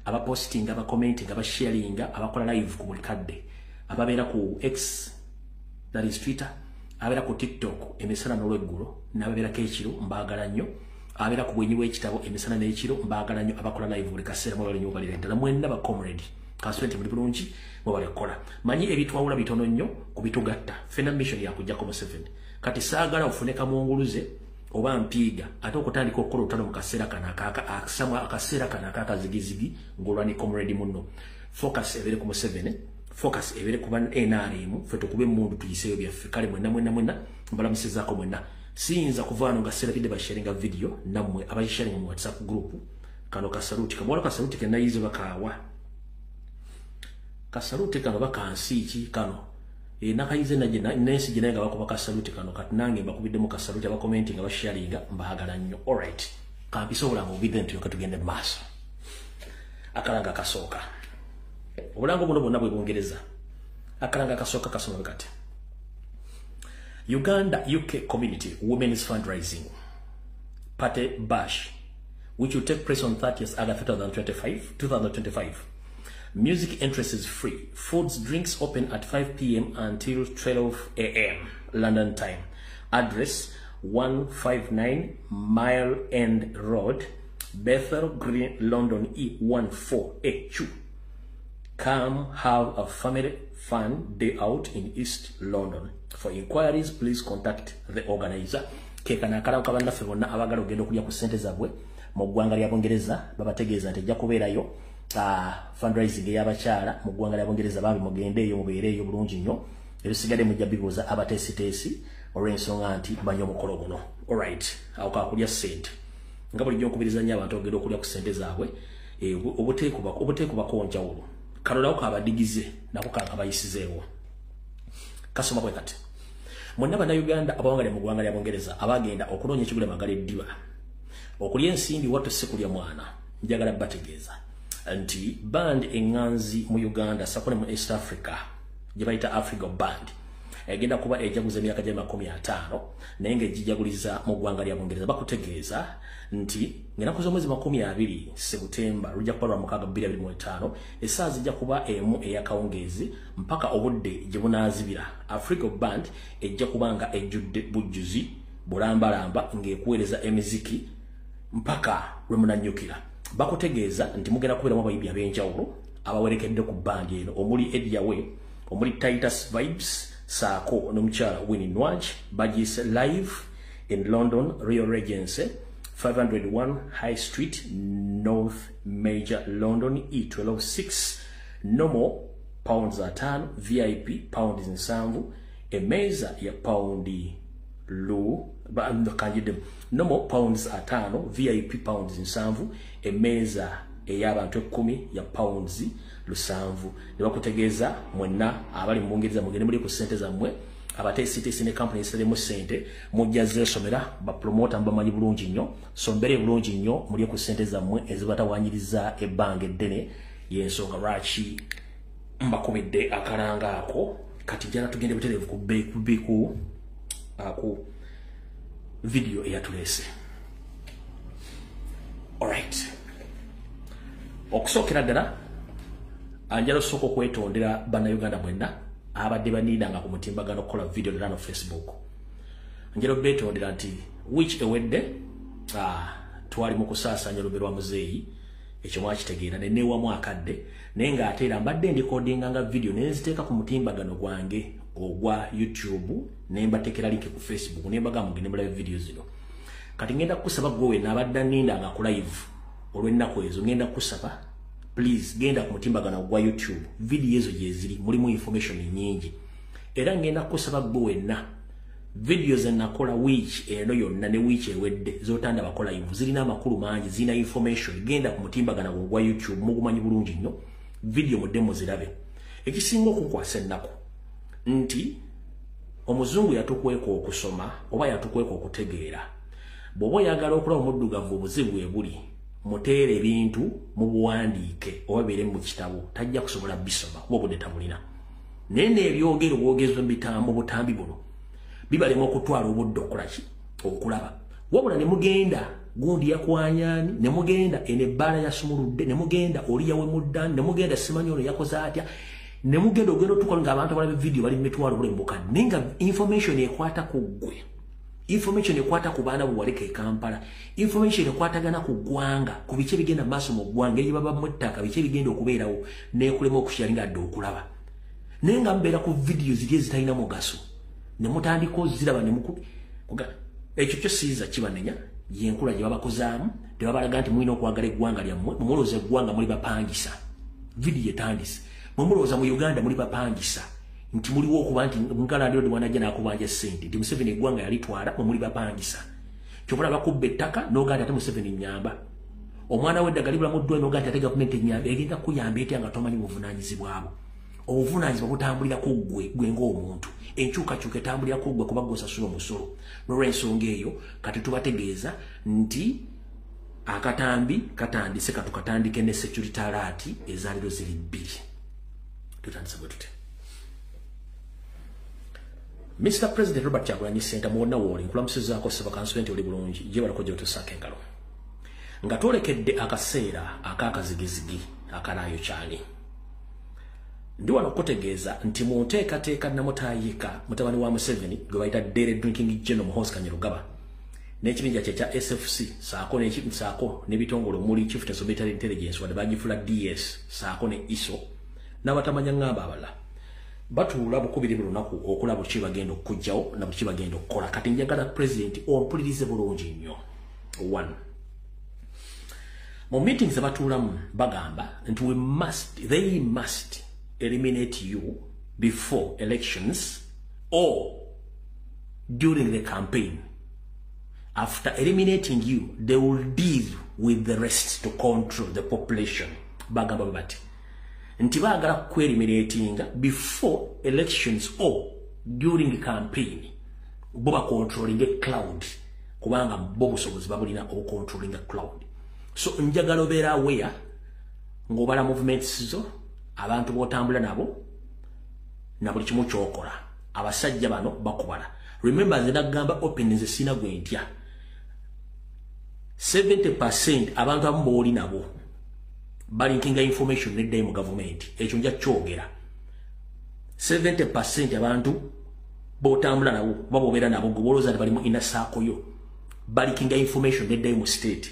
Abapostinga, abakomentinga, abasharinga, abakola live ku buli kadde, ababeera ku X, that is Twitter, abeera ku TikTok emisana n'olweggulo, n'ababeerako ekiro, mbaagala nnyo. Abeera ku bwenyi bw'ekitabo emisana n'ekiro, mbaagala nnyo. Abakola live buli kaseera, mwebale nnyo, mubalire ddala mwenna ba comrade. Kansubire nti muli bulungi, mwebale kukola. Manyi ebitwawula bitono nnyo ku bitugatta. Ffenna mission yakujjako Museveni. Kati saagala ofune kamunguluze oba mpiiga ate okutandika okukola olutalo mu kaseera kano akaseera kano akakazigizigi ng'olwani comrade munno. Focus ebeere ku Museveni, focus ebeere ku NRM, ffe tukube emundu tuyiseeyo byaffe. Kale mwenna mwenna mwenna mbalamusizaako mwenna. Siyinza kuva wano nga serabidde basharinga video nammwe abagisharinga mu WhatsApp group. Kano kasaluti kamuwala, kasaluti kenayize bakaawa, kasaluti kano bakansi ki kano nakayize nensi gye naye nga bakuba kasaluti kano. Kati nange mbakubiddemu kasaluti. Abakomenti nga basharinga, mbaagala nnyo. Alright, kampise obulango bubidde nti yoka tugende mu maaso. Akalanga akasooka, obulango buno bwonna bwe Bungereza. Akalanga akasooka kasoma bwe kati: Uganda UK Community Women's Fundraising Party Bash, which will take place on 30th August 2025. Music entrance is free. Foods, drinks open at 5 p.m. until 12 a.m. London time. Address: 159 Mile End Road, Bethnal Green, London E14AQ. Come have a family fun day out in East London. For inquiries, please contact the organizer. Kekana akalawo kabannaffe bonna abaagala okugenda okulya ku ssente zaabwe mu ggwanga lya Bungereza. Babategeeza nti ejja kubeerayo fundraising ey'abakyala mu ggwanga lya Bungereza. Bambi mugende eyo, mubeere eyo bulungi nnyo. Ebisigadde mujja bibuuza abateesiteesi olw'ensonga nti manyi omukolo guno. Alright, awo kakulya ssente. Nga bulijjo nkubiriza nnyo abantu okugenda okulya ku ssente zaabwe obuteekubako njawulo. Kalolawo kabadigize nako kakabayisizeewo, kasoma bwe kati: mwenna Bannayuganda abawangale mu ggwanga lya Bungereza abagenda okunoonya ekigula magala eddiba, okulya ensimbi watto si kulya mwana, njagala bategeeza nti band eŋŋanzi mu Uganda sako ne mu East Africa gye bayita Africa Band egenda kuba ejaguza emyaka gya 50, naye ng'egijaguliza mu ggwanga lya Bungereza. Bakutegeeza nti ng'ennaku z'omwezi 20 Sebutemba, lujja kuba lwa mukaaga 2025, essaawa zijja kuba 1 ey'akawungeezi mpaka obudde gye bunaazibira, Africa Band ejja kuba nga ejjudde bujjuzi bulambalamba ng'ekuweereza emiziki mpaka lwe munannyukira. Bakutegeeza nti mugenda kubeeramu abayimbi ab'enjawulo abawerekedde ku bandi eno, omuli Ediawe, omuli Titus Vibes saako n'omukyala Winnie Nwagi. Bagiyise Live in London, Royal Regency, 501 High Street North, Major London E126. Normal pounds 50, VIP pounds 70, emmeeza ya paundi lu kanjidde. Normal pounds 50, VIP pounds 70, emmeeza ey'abantu 10 ya pounds 70. Ne bakutegeeza mwenna abali mu Bungereza mugende muli ku ssente zammwe. Abateesiteesi ne kampuni ezisalemu ssente mujja zeesomera, bapromota mubamanyi bulungi nnyo. So mbeere bulungi nnyo, mulye ku ssente zammwe ezibatawanyiriza ebbanga eddene. Y'ensonga lwaki mbakubidde akalanga ako. Kati njala tugende butereevu ku video eyatuleese. Alright, okusookera ddala anjala osooka okwetondera Bannayuganda mwenna abadde baniidanga ku mutimbagano okukola video ddala no Facebook. Njala obeetondera nti wiiki ewedde twali mu kusaasanya olumbe lwa muzeeyi, ekyo mwakitegeera, neneewamu akadde. Naye ng'ate era mbadde ndikodinga nga video ne nziteeka ku mutimbagano gwange ogwa YouTube, ne mbateekera link ku Facebook, ne mbagamba mugende mulabe video zino. Kati ngenda kukusaba gwe wenna abadde anindanga ku live olw'ennaku ezo, ngenda kukusaba please genda ku mutimbagano gwa YouTube, video ezo gyeziri, mulimu information nyingi. Era ngenda kukusaba gwe wenna video ze nakola wiiki eno yonna ne wiiki ewedde zotanda bakola live, zirina amakulu mangi, zirina information. Genda ku mutimbagano gwa YouTube, mugumanyi bulungi nnyo, video mudde muzirabe. Ekisinga okukwasa ennaku nti omuzungu yatukweka okusoma oba yatukweka okutegeera. Bw'oba oyagala okulaba omuddugavu obuzibu bwe buli, muteere ebintu mu buwandiike oba bibeere mu kitabo, tajja kusobola bisoma kuba obudde tabulina. Naye n'ebyogero bwogezwa mu butambi buno bibalema okutwala obudde okukola ki, okulaba. Wabula ne mugenda gundi yakwanyani, ne mugenda ene ebbaala yasumuludde, ne mugenda oli yawemudda, ne mugenda simanyi ono yakoze atya, ne mugenda ogenda otuuka ng'abantu abalaba vidiyo bali mu mitwalo bulembuka, naye nga information ekwata ku ggwe, information ekwata ku baana bwe waleka e Kampala, information ekwatagana ku ggwanga, ku biki ebigenda mu maaso mu ggwanga, eri baba mu ttaka, biki ebigenda okubeerawo, neekulema okusharinga adde okulaba. Naye nga mubeera ku vidiyo ziri ezitalina mugaso, ne mutandika oziraba ne ekyo kyo siyinza kibanenya, yenkula gye babakozaamu, tebabalaga nti mulina okwagala eggwanga lyammwe. Mumulowooza eggwanga muli bapangisa. Vidiyo etandise. Mumulowooza mu Uganda muli bapangisa, nti muliwo okuba nti nkalandiro wanajja n'akubanja ssente, nti Museveni eggwanga yalitwala, mwe muli bapangisa. Kyobula bakubba ettaka n'ogamba ate Museveni nnyamba, omwana w'eddagala libula mu ddwaliro n'ogamba nti ate gavumenti ennyamba. Egenda kuyamba etya nga tomanyi buvunaanyizibwabwo? Obuvunaanyizibwa butambulira ku ggwe, gwe ng'omuntu. Enkyukakyuka etambulira ku ggwe kuba gw'osasula omusolo. N'olwensonga eyo kati tubategeeza nti akatambi katandise. Katukatandike ne security alert ezaaliro ziri bbiri. Tutandise bwe tute. Mr President Robert Kyagulanyi Ssentamu, wonna wooli nkulamusizaako ssebo, kansube nti oli bulungi gye balako gye otusaako engalo nga twolekedde akaseera ak'akazigizigi akanaayo kyali. Ndi wano okutegeeza nti mu nteekateeka namutayiika mutabani wa Museveni gwe bayita Daily Drinking General Muhoozi Kainerugaba n'ekibinja kye kya SFC saako saako n'ebitongole omuli Chief of Military Intelligence, wadde bagifula DS, saako ne ISO n'abatamanya ŋŋamba abalala, batuula bukubiri buli lunaku okulaba ki bagenda okujjawo na buki bagenda okukola. Kati njagala President ompulirize bulungi nnyo. One, mu meetings abatuulamu bagamba nti we must, they must eliminate you before elections or during the campaign. After eliminating you, they will deal with the rest to control the population. Bagamba bati nti baagala kueliminatinga before elections or during campaign, bo bacontrolling crowd, kubanga bo busobozi babulina obucontrolling crowd. So njagala obeera aware ng'obala movements zo, abantu b'otambula nabo na buli kimu kyokola. Abasajja bano bakubala. Remember, nze nagamba open, nze sina gwe ntya. 70% abantu abamu booli nabo baleakinga information neddayo mu gavumenti. Ekyo nja kyogera. 70% abantu botambula nabo oba bobeera nabo, gwe bolowooza nti bali mu inner circle yo, baleakinga information neddayo mu state.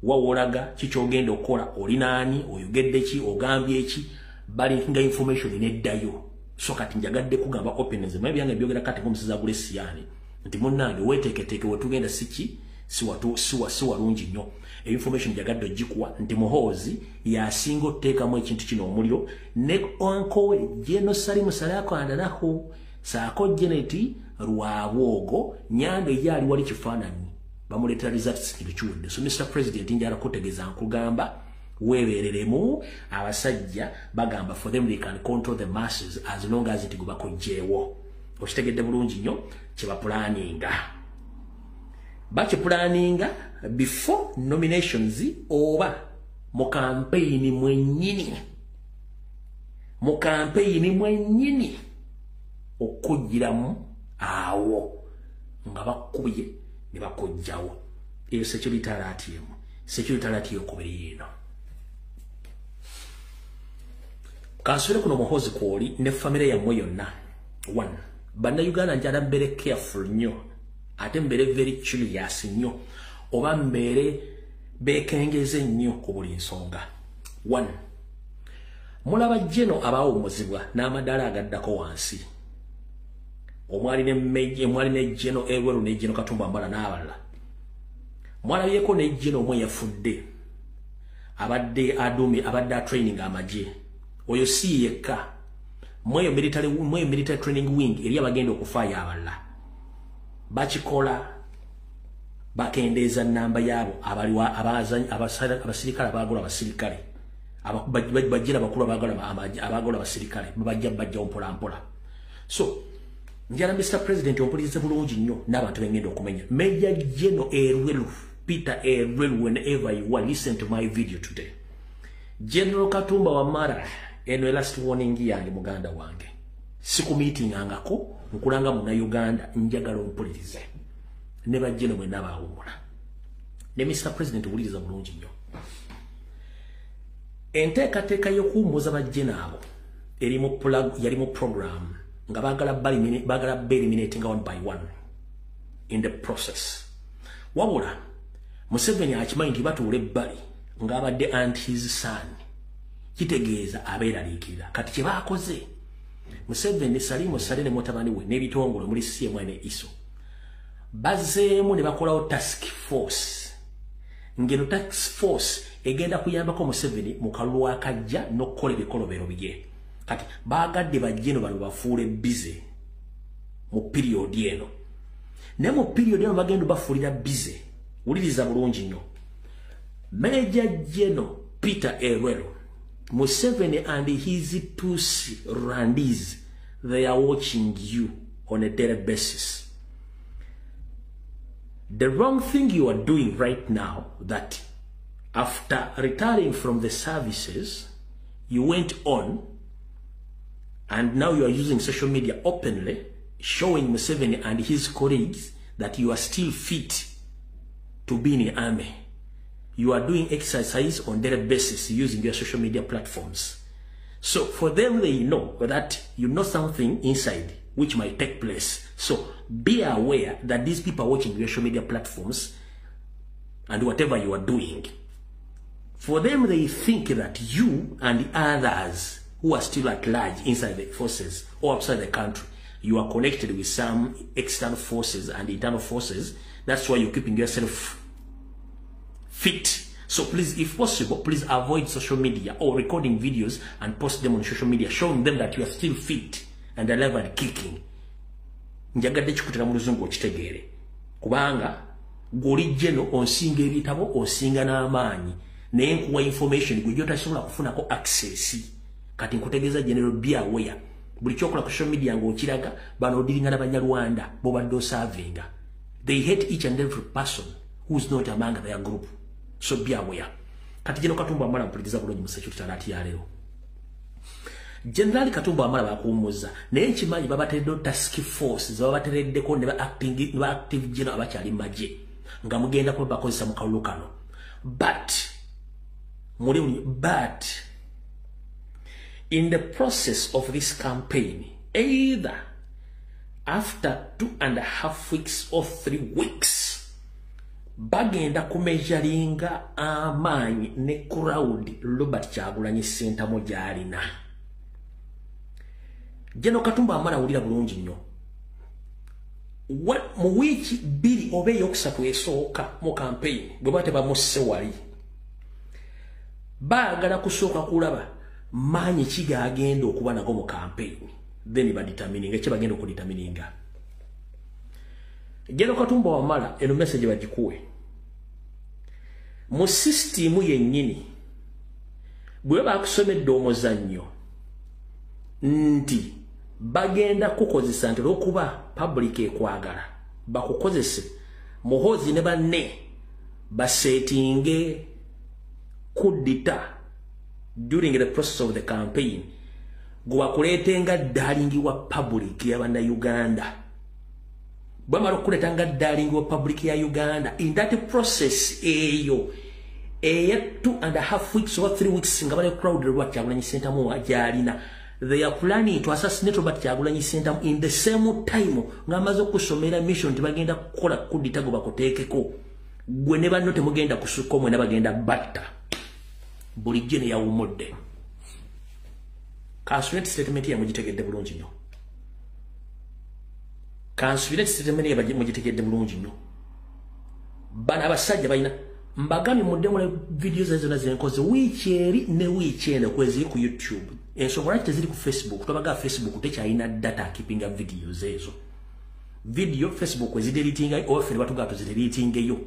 Wawoolaga kikyogenda okukola, olinaani, oyogedde ki, ogambye ki, baleakinga information neddayo. So kati njagadde kugamba open, nze manyi byange byogera kati ng'omusiza agula esiyaani nti munnange weeteeketeeke, wetugenda siki si walungi nnyo. Information njagadde ogikuwa nti Muhoozi yasinga otuteekamu ekintu kino omuliro ne onkowe General Salim Saleh Andanaho saako Janet Rwabwogo Nyando ye ali wali kifaananyi bamuleetera results kino kiwedde. So Mr President, njala kutegeeza, nkugamba weebereremu. Abasajja bagamba for them they can control the masses as long as nti gubakojjeewo. Okitegedde bulungi nnyo kyebapulaninga, bakipulaninga before nominations oba mu campaign mwennyini, mu campaign mwennyini okugiramu awo nga bakubye ne bakojjawo. Eyo security alert emu. Security alert yokubiri eno kansubire kuno. Muhoozi kwoli ne famire yammwe yonna. One, Bannayuganda, njala mbeere careful nnyo, ate mbeere very curious nnyo, oba mbeere beekengeze nnyo ku buli nsonga. One, mulaba jeno abaawummuzibwa n'amadaala agaddako wansi, omwali ne General Elwelu ne General Katumba Wamala n'abalala. Mwalabyeko ne General omwe yafudde, abadde adumi, abadde atraining amagye. Oyo si yekka, mweyo military training wing eri abagenda okufaayo abalala. Bakikola bakendeeza namba yaabo abasirikale abaagala abasirikale, bajjira abakulu abaagala abasirikale, babajja bajjawo mpola mpola. So njala Mr President ompulirize bulungi nnyo n'abantu bengenda okumenya. Major General Elwelu, Peter Elwelu, whenever you are, listen to my video today. General Katumba Wamala, eno last warning yange. Muganda wange, sikumeetingangako, nkulanga Munnayuganda, njagala ompulirize ne bajjeno mwenna baawumula. Ne Mr. President, wuliriza bulungi nnyo. Enteekateeka y'okuwummuza bajje naabo yali mu program nga baagala ba-eliminating one by one in the process. Wabula Museveni akimanyi nti batuula ebbali ng'abadde and his son, kitegeeza abeeraliikirira. Kati kye baakoze, Museveni, Salimu Sale ne mutabani we n'ebitongole omuli CMI ne ISO bazzeemu ne bakolawo task force, ng'eno task force egenda kuyambako Museveni mu kalulu akajja n'okukola ebikolobero bye. Kati baagadde bajje no bano bafuule busy mu period eno, naye mu period eno bagenda bafuulira busy. Wuliriza bulungi nnyo. Major General Peter Elwelu, Museveni and his Tutsi Rwandese, they are watching you on a daily basis. The wrong thing you are doing right now, that after retiring from the services, you went on and now you are using social media openly, showing Museveni and his colleagues that you are still fit to be in the army. You are doing exercise on daily basis using your social media platforms. So for them, they know that you know something inside which might take place. So be aware that these people are watching your social media platforms and whatever you are doing. For them, they think that you and the others who are still at large inside the forces or outside the country, you are connected with some external forces and internal forces. That's why you're keeping yourself fit. So please, if possible, please avoid social media or recording videos and post them on social media, showing them that you are still fit and alive and kicking. Njagadde kikutera mu luzungu okitegeere, kubanga gw'oli general, onsinga ebitabo, onsinga n'amaanyi, naye nkuwa information gwe gyotasobola kufunako access. Kati nkutegeeza, General, be aware, buli kyokola ku social media ng'okiraga bano odiringa n'Abanyarwanda b'obadde oservinga. They hate each and every person who is not among their group, so be aware. Kati General Katumba Wamala, mpuliriza bulungi mu security alert ya leero. General Katumba Wamala bakuwummuza, naye nkimanyi babatereddewo task force zebabatereddeko ne ba active general abakyali mu magye nga mugenda kuba bakozesa mu kalulu kano. But muli, but in the process of this campaign, either after 2.5 weeks or 3 weeks, bagenda kumeasuringa amaanyi ne crowd Robert Kyagulanyi Ssentamu gy'alina. General Katumba Wamala, wulira bulungi nnyo. Mu wiiki 2 oba eyokusatu esooka mu campaign, bwe ba tebamusse wali, baagala kusooka kulaba maanyi ki gagenda okuba nago mu campaign, then badetermininga kye bagenda okudetermininga. General Katumba Wamala, eno message bagikuwe mu sisitimu yennyini. Bwe bakusomedde omuzannyo nti bagenda kukozesa, nti olwokuba public ekwagala, bakukozese Muhozi ne banne basettinge coup d'état during the process of the campaign, gwe bakuleetenga darling wa public y'Abannayuganda. Bwamala okuleeta nga darling wa public ya Uganda, in that process eyo eya 2.5 weeks or 3 weeks nga bali crowd Robert Kyagulanyi Ssentamu gy'alina, they are planning to assassinate Robert Kyagulanyi Ssentamu in the same time ng'amaze okusomera mission nti bagenda kukola coup d'état go bakuteekeko gwe ne banno. Temugenda kusukka omwena, bagenda batta bulijjo ne yawummudde. Kansubire nti statement ya mugitegedde bulungi nnyo. Kansubire nti statement ya mugitegedde bulungi nnyo. Bano abasajja balina, mbagambye muddemu video zazo zonna zenkoze wiiki eri ne wiiki eno kweziri ku YouTube. Ensonga lwaki teziri ku Facebook, twabaga Facebook tekyalina data keepinga videos ezo. Video Facebook wezideletinga oba ffe ne batugamba tuzideletingeyo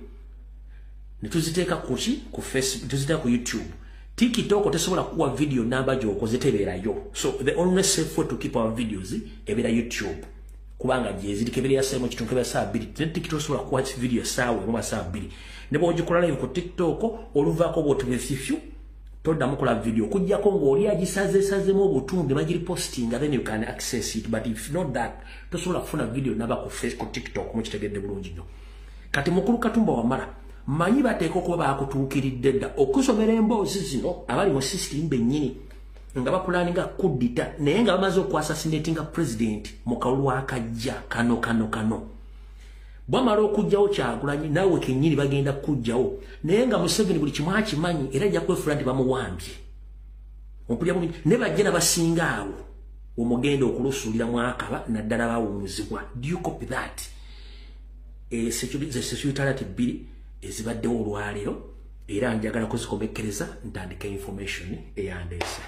ne tuziteeka kuki? Ku Facebook, tuziteeka ku YouTube. TikTok tesobola kuwa video namba gy'okoze, tebeerayo. So the only safe way to keep our videos ebeera YouTube, kubanga gyeziri. Kebeera ya saa kitundu, kebeera saa 2. Ne TikTok osobola kuwa video essaawa emu, saa 2. Ne bw'ogikola live ku TikTok, oluvaako bw'otubefifyu, toddamu kola video okuggyako ng'oli agisazeesazemu obutundu bagiripostinga, then you can access it. But if not that, tosobola kufuna video naba ku Facebook, ku TikTok. Mukitegedde bulungi nnyo. Kati mukulu Katumba Wamala, Manyi bateeka okuba bakutuukiridde dda okusomera emboozi zino abali mu system bennyini nga bapulaninga kuddita, naye nga bamaze okuassassinatinga president mu kalulu akajja kano kano kano. Bwamala okujjawo Kyagulanyi naawe kennyini bagenda kujjawo, naye nga Museveni buli kimu akimanyi era ajja kwefuula nti bamuwambye. Ompulira bulungi? Ne bajja nabasinga awo omugenda okulusuulira mwakaba naddala bawumuzibwa. Do you copy that? Security alert bbiri ezibaddewo olwaleero era njagala kuzikomekkereza ntandika information eyandeese.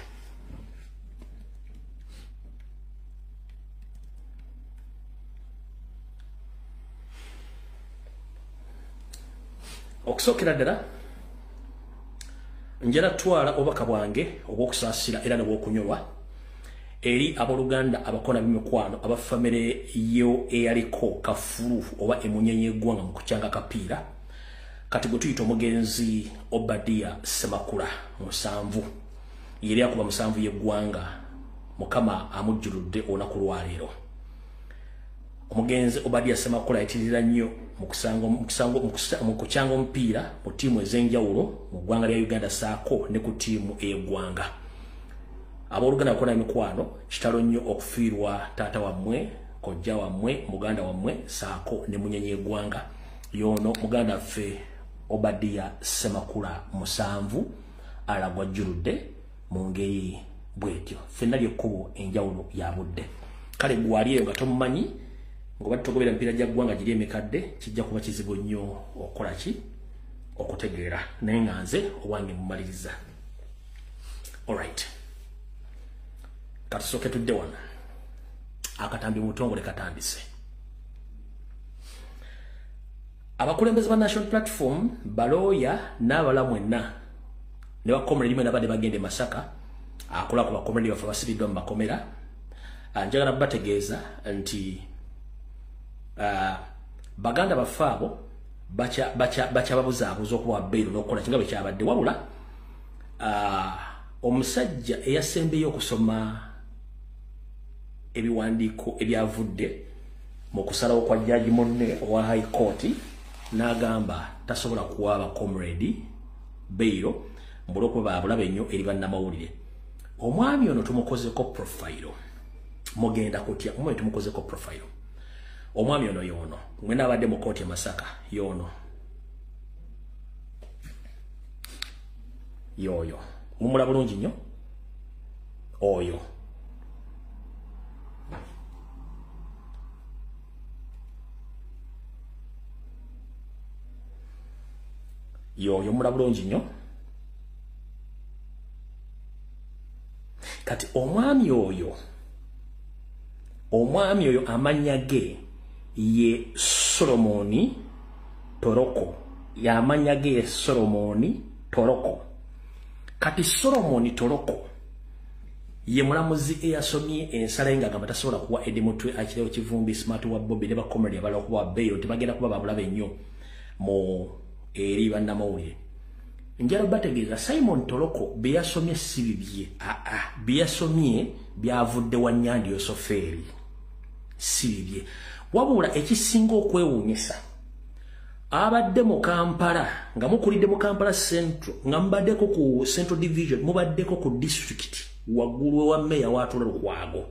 Okusookera ddala njala twala obubaka bwange obw'okusaasira era n'obw'okunyolwa eri abooluganda abakona b'emikwano aba famire yo eyaliko kafulu oba emunyenye y'eggwanga mu kukyanga kapiira kati gwe tuyita omugenzi Obadia Ssemakula musanvu, yeri akuba musanvu y'eggwanga. Mukama amujjuludde olunaku lwaleero. Omugenzi Obadia Ssemakula yayitirira nnyo mu kukyanga omupiira mu ttiimu ez'enjawulo mu ggwanga lya Uganda saako ne ku ttiimu ey'eggwanga. Abooluganda abakona emikwano, kitalo nnyo okufiirwa taata wammwe, kojja wammwe, muganda wammwe saako ne munyenye y'eggwanga. Y'ono muganda waffe Obadia Ssemakula musanvu alagwa ajjuludde mu ngeri bw'etyo. Ffenna ly'ekkubo enjawulo ya budde. Kale gwali eyo nga tomumanyi ng'obadde togobera emipiira gya ggwanga giri emikadde, kijja kuba kizibu nnyo okukola ki okutegeera, naye nga nze owange mumaliriza. Alright, katusooke tudde wano. Akatambi mutongole katandise. Abakulembeze ba National Platform, balooya n'abalala mwenna ne bakomera limwe nabadde bagenda e Masaka akola ku bakomera baffe abasibiddwa mu makomera, njagala bategeeza nti baganda baffe abo bakyababuzaabuza okubawa bbeeru n'okukola kinga bwe kyabadde. Wabula omusajja eyasembeyo okusoma ebiwandiiko ebyavudde mu kusalawo kwa jjaji munne owa High Court n'agamba tasobola kuwa ba comrade bbeero mbul'okuba baabulabe nnyo eri bannamawulire. Omwami ono tumukozeko profile, mugenda kutya? Omwami tumukozeko profile. Omwami ono y'ono mwena abadde mu kooti e Masaka, y'ono y'oyo mumula bulungi nnyo oyo. Y'oyo mumula bulungi nnyo. Kati omwami oyo amannya ge ye Solomoni Toroko. Yamannya ge ye Solomoni Toroko. Kati Solomoni Toroko ye mulamuzi eyasomye ensala nga agamba tasobola kuwa Eddie Mutwe akirewo Kivumbi Smart wa Bobby ne bakomedi abalala okubawa bbeero nti bagenda kuba babulabe nnyo mu eri bannamawulire. Njala bategeeza Simon Toroko bye yasomye si bibye, bye yasomye byavudde wa Nyandi Yosoferi, si bibye. Wabula ekisinga okwewuunyisa, abadde mu Kampala nga mukulidde mu Kampala Central, nga mubaddeko ku Central Division, mubaddeko ku district waggulu wa meya w'atula Lukwago.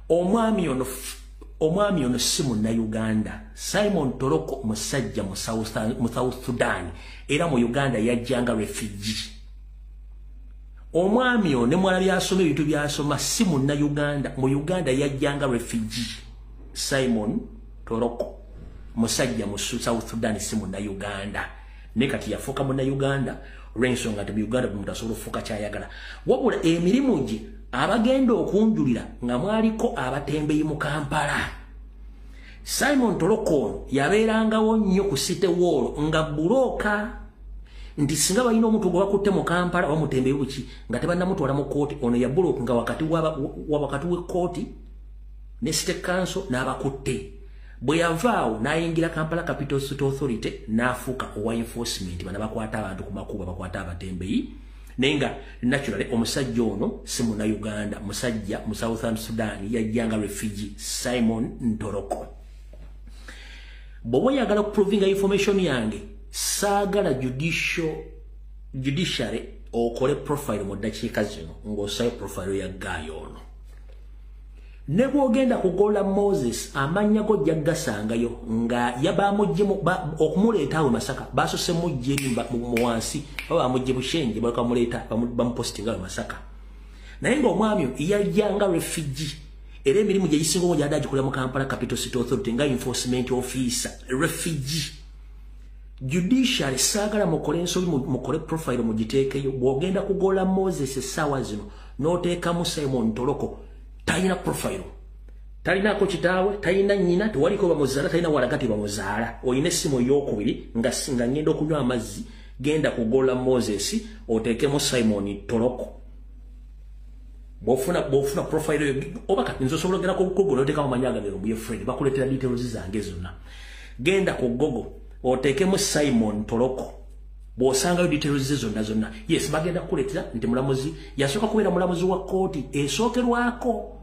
Omwami ono si munnayuganda. Simon Toroko musajja mu South Sudan, era mu Uganda yajjanga refugee. Omwami ono ne mwala byasoma ebintu byasoma si munnayuganda, mu Uganda yajjanga refugee. Simon Toroko musajja mu South Sudan, si munnayuganda, naye kati yafuuka munnayuganda olw'ensonga nti mu Uganda buli muntu asobola okufuuka ky'ayagala. Wabula emirimu gye abagenda okunjulira nga mwaliko abatembeyi mu Kampala. Simon Toroko ono yabeerangawo nnyo ku City Wall nga bulooka nti singa balina omuntu gwe bakutte mu Kampala bamutembeyi buki nga tebannamutwala mu kkooti, ono yabulooka nga wakati w'ekkooti ne City Council n'abakutte. Bwe yavaawo n'ayingira Kampala Capital City Authority n'afuuka owa enforcement, bano bakwata abantu ku makubo, bakwata abatembeyi. Naye nga naturally omusajja ono si munnayuganda, musajja mu Southern Sudan, yajjanga refugee. Simon Ntoroko. Bw'oba oyagala okuprovinga information yange, Saagala judiciary okole profile mu ddakiika zino ng'osayo profile ya guy ono. Ne bw'ogenda kugola Moses amannya go ojja kugasangayo nga yabamugye okumuleeta awo Masaka, basose mugye mu wansi baba bamugye Bushenje bakamuleeta bamupostinga awo Masaka. Naye ng'omwami yajjanga refugee, era emirimu gye gisinga obungi yadde agikolera mu Kampala Capital City Authority nga enforcement officer, refugee. Judiciary saagala mukole ensobi, mukole profile mugiteekeyo. Bw'ogenda kugola Moses essaawa zino n'oteekamu Simon Toloko, talina profile, talinako kitaawe, talina nnyina, tewaliko bamuzaala, talina walagati bamuzaala. Olina essimu ey'okubiri nga ngenda okunywa amazzi, genda kugola Moses oteekemu Simon Toloko. Bw'ofuna profile eyo, oba kati nze osobola ogenda ku Google n'oteekamu amannya gange Lumbuye Fred, bakuleetera details zange zonna. Genda ku Google oteekemu Simon Toloko, bw'osangayo details ze zonna zonna. Yes, bagenda kukuleetera nti mulamuzi, yasooka kubeera mulamuzi wa kkooti esookerwako,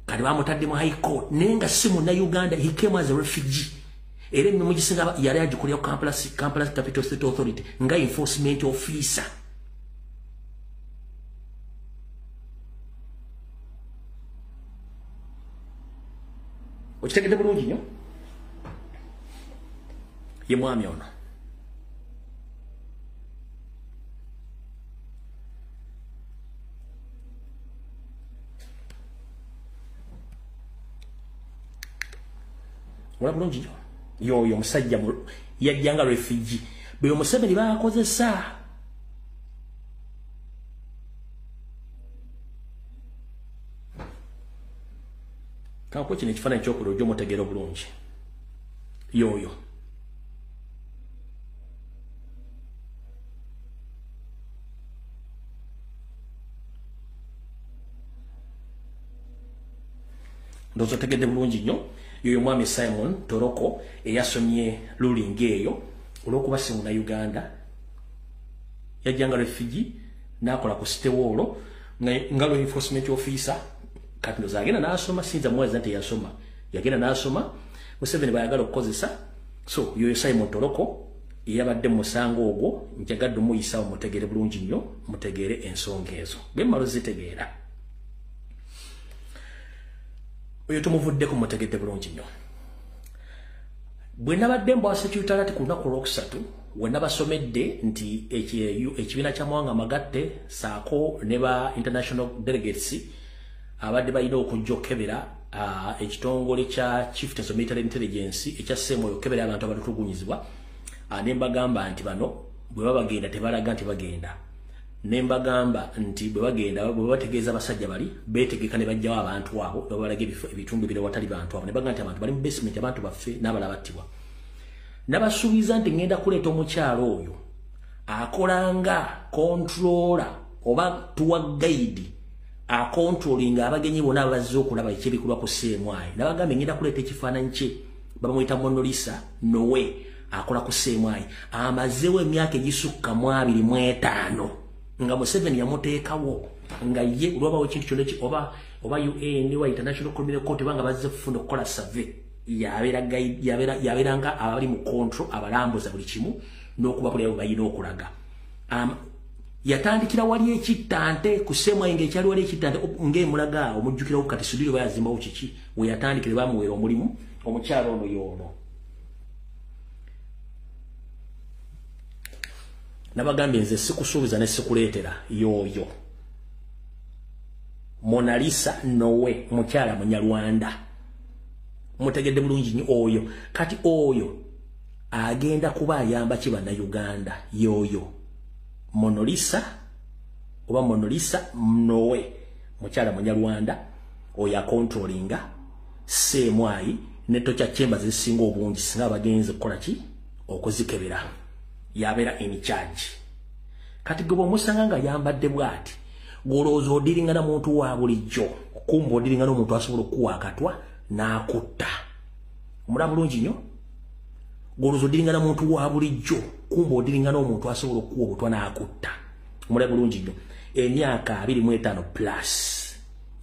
kati bamutadde mu high court, naye nga si munnayuganda, he came as a refugee. Era emirimu gisinga yali agikolera ku Kampala Capital State Authority nga enforcement officer. Okitegedde bulungi nnyo? Ye mwami ono. Mulaba bulungi nnyo? Yoyo omusajja yajjanga refugee. Bwe Museveni baakozesa kankuwe kino ekifaananyi ky'okubiri ojja omutegeera obulungi. Yoyo. Ndowooza otegedde bulungi nnyo. Yoyo mwami Simon Toroko eyasomye ruling eyo olw'okuba si munnayuganda, yajjanga refugee n'akola ku City Hall nga law enforcement officer. Kati ndowooza agenda n'asoma, siyinza muwaza nti yasoma, yagenda n'asoma, Museveni bayagala okukozesa. So yoyo Simon Toroko eyabadde mu musango ogwo, njagadde omuyisaawo mutegeere bulungi nnyo, mutegeere ensonga ezo. Bwe mmala ozitegeera, oyo tumuvuddeko, mutegedde bulungi nnyo. Bwe nabadde mbwa security alert ku lunaku olwokusatu, we nabasomedde nti ekibiina ky'amawanga amagatte saako ne ba international delegates abadde balina okujja okukebera ekitongole kya Chieftains of Military Intelligence ekya Semo okukebera abantu abatulugunyizibwa, ne mbagamba nti bano bwe baba bagenda tebalaga nti bagenda. Ne mbagamba nti bwe bagenda bwe bategeeza abasajja bali beetegeka ne bajjawo abantu abo ne babalaga ebitundu ebirala watali bantu abo, ne bagamba nti abantu bali mu basement, abantu baffe n'abalala battibwa. Nabasuubiza nti ngenda kuleeta omukyalo oyo akolanga controller oba tour guide akontrolinga abagenyi bonna abazze okulaba ekibikulwa ku CMI. Nabagambye ngenda kuleeta ekifaananyi kye, bamuyita Monolisa Nowe, akola ku CMI, amazeewo emyaka egisukka mu 25 nga Museveni yamuteekawo nga ye olwabawo ekintu kyonna oba UN oba International Criminal Court banga bazze kufuna okukola survey, yabeera nga abali mu control abalambuza buli kimu n'okubabulira bwe balina okulaga. Yatandikira wali ekittante ku CMI ng'ekyali wali ekittante ng'emulaga omujjukirawo kati Sudhir bayazimbawo kiki, we yatandikira bamuweera omulimu omukyalo ono y'ono. Nabagambye nze sikusuubiza ne sikuleetera. Yoyo Monalisa Nowe, mukyala munyarwanda, mutegedde bulungi nnyo oyo. Kati oyo agenda kuba ayamba ki bannayuganda? Yoyo Monolisa oba Monolisa Nowe, mukyala munyarwanda, oyo akontrolinga CMI ne tokya chambers ezisinga obungi singa abagenze kukola ki okuzikebera, yabeera in charge. Kati gwe bw'omusanga nga yambadde bw'ati, gw'olowooza odiringa na muntu wa bulijjo, kumba odiringa n'omuntu asobola okukuwa akatwa n'akutta. Omulaba bulungi nnyo? Gw'olowooza odiringa na muntu wa bulijjo, kumba odiringa n'omuntu asobola okukuwa obutwa n'akutta. Omulaba bulungi nnyo? Emyaka 25 plus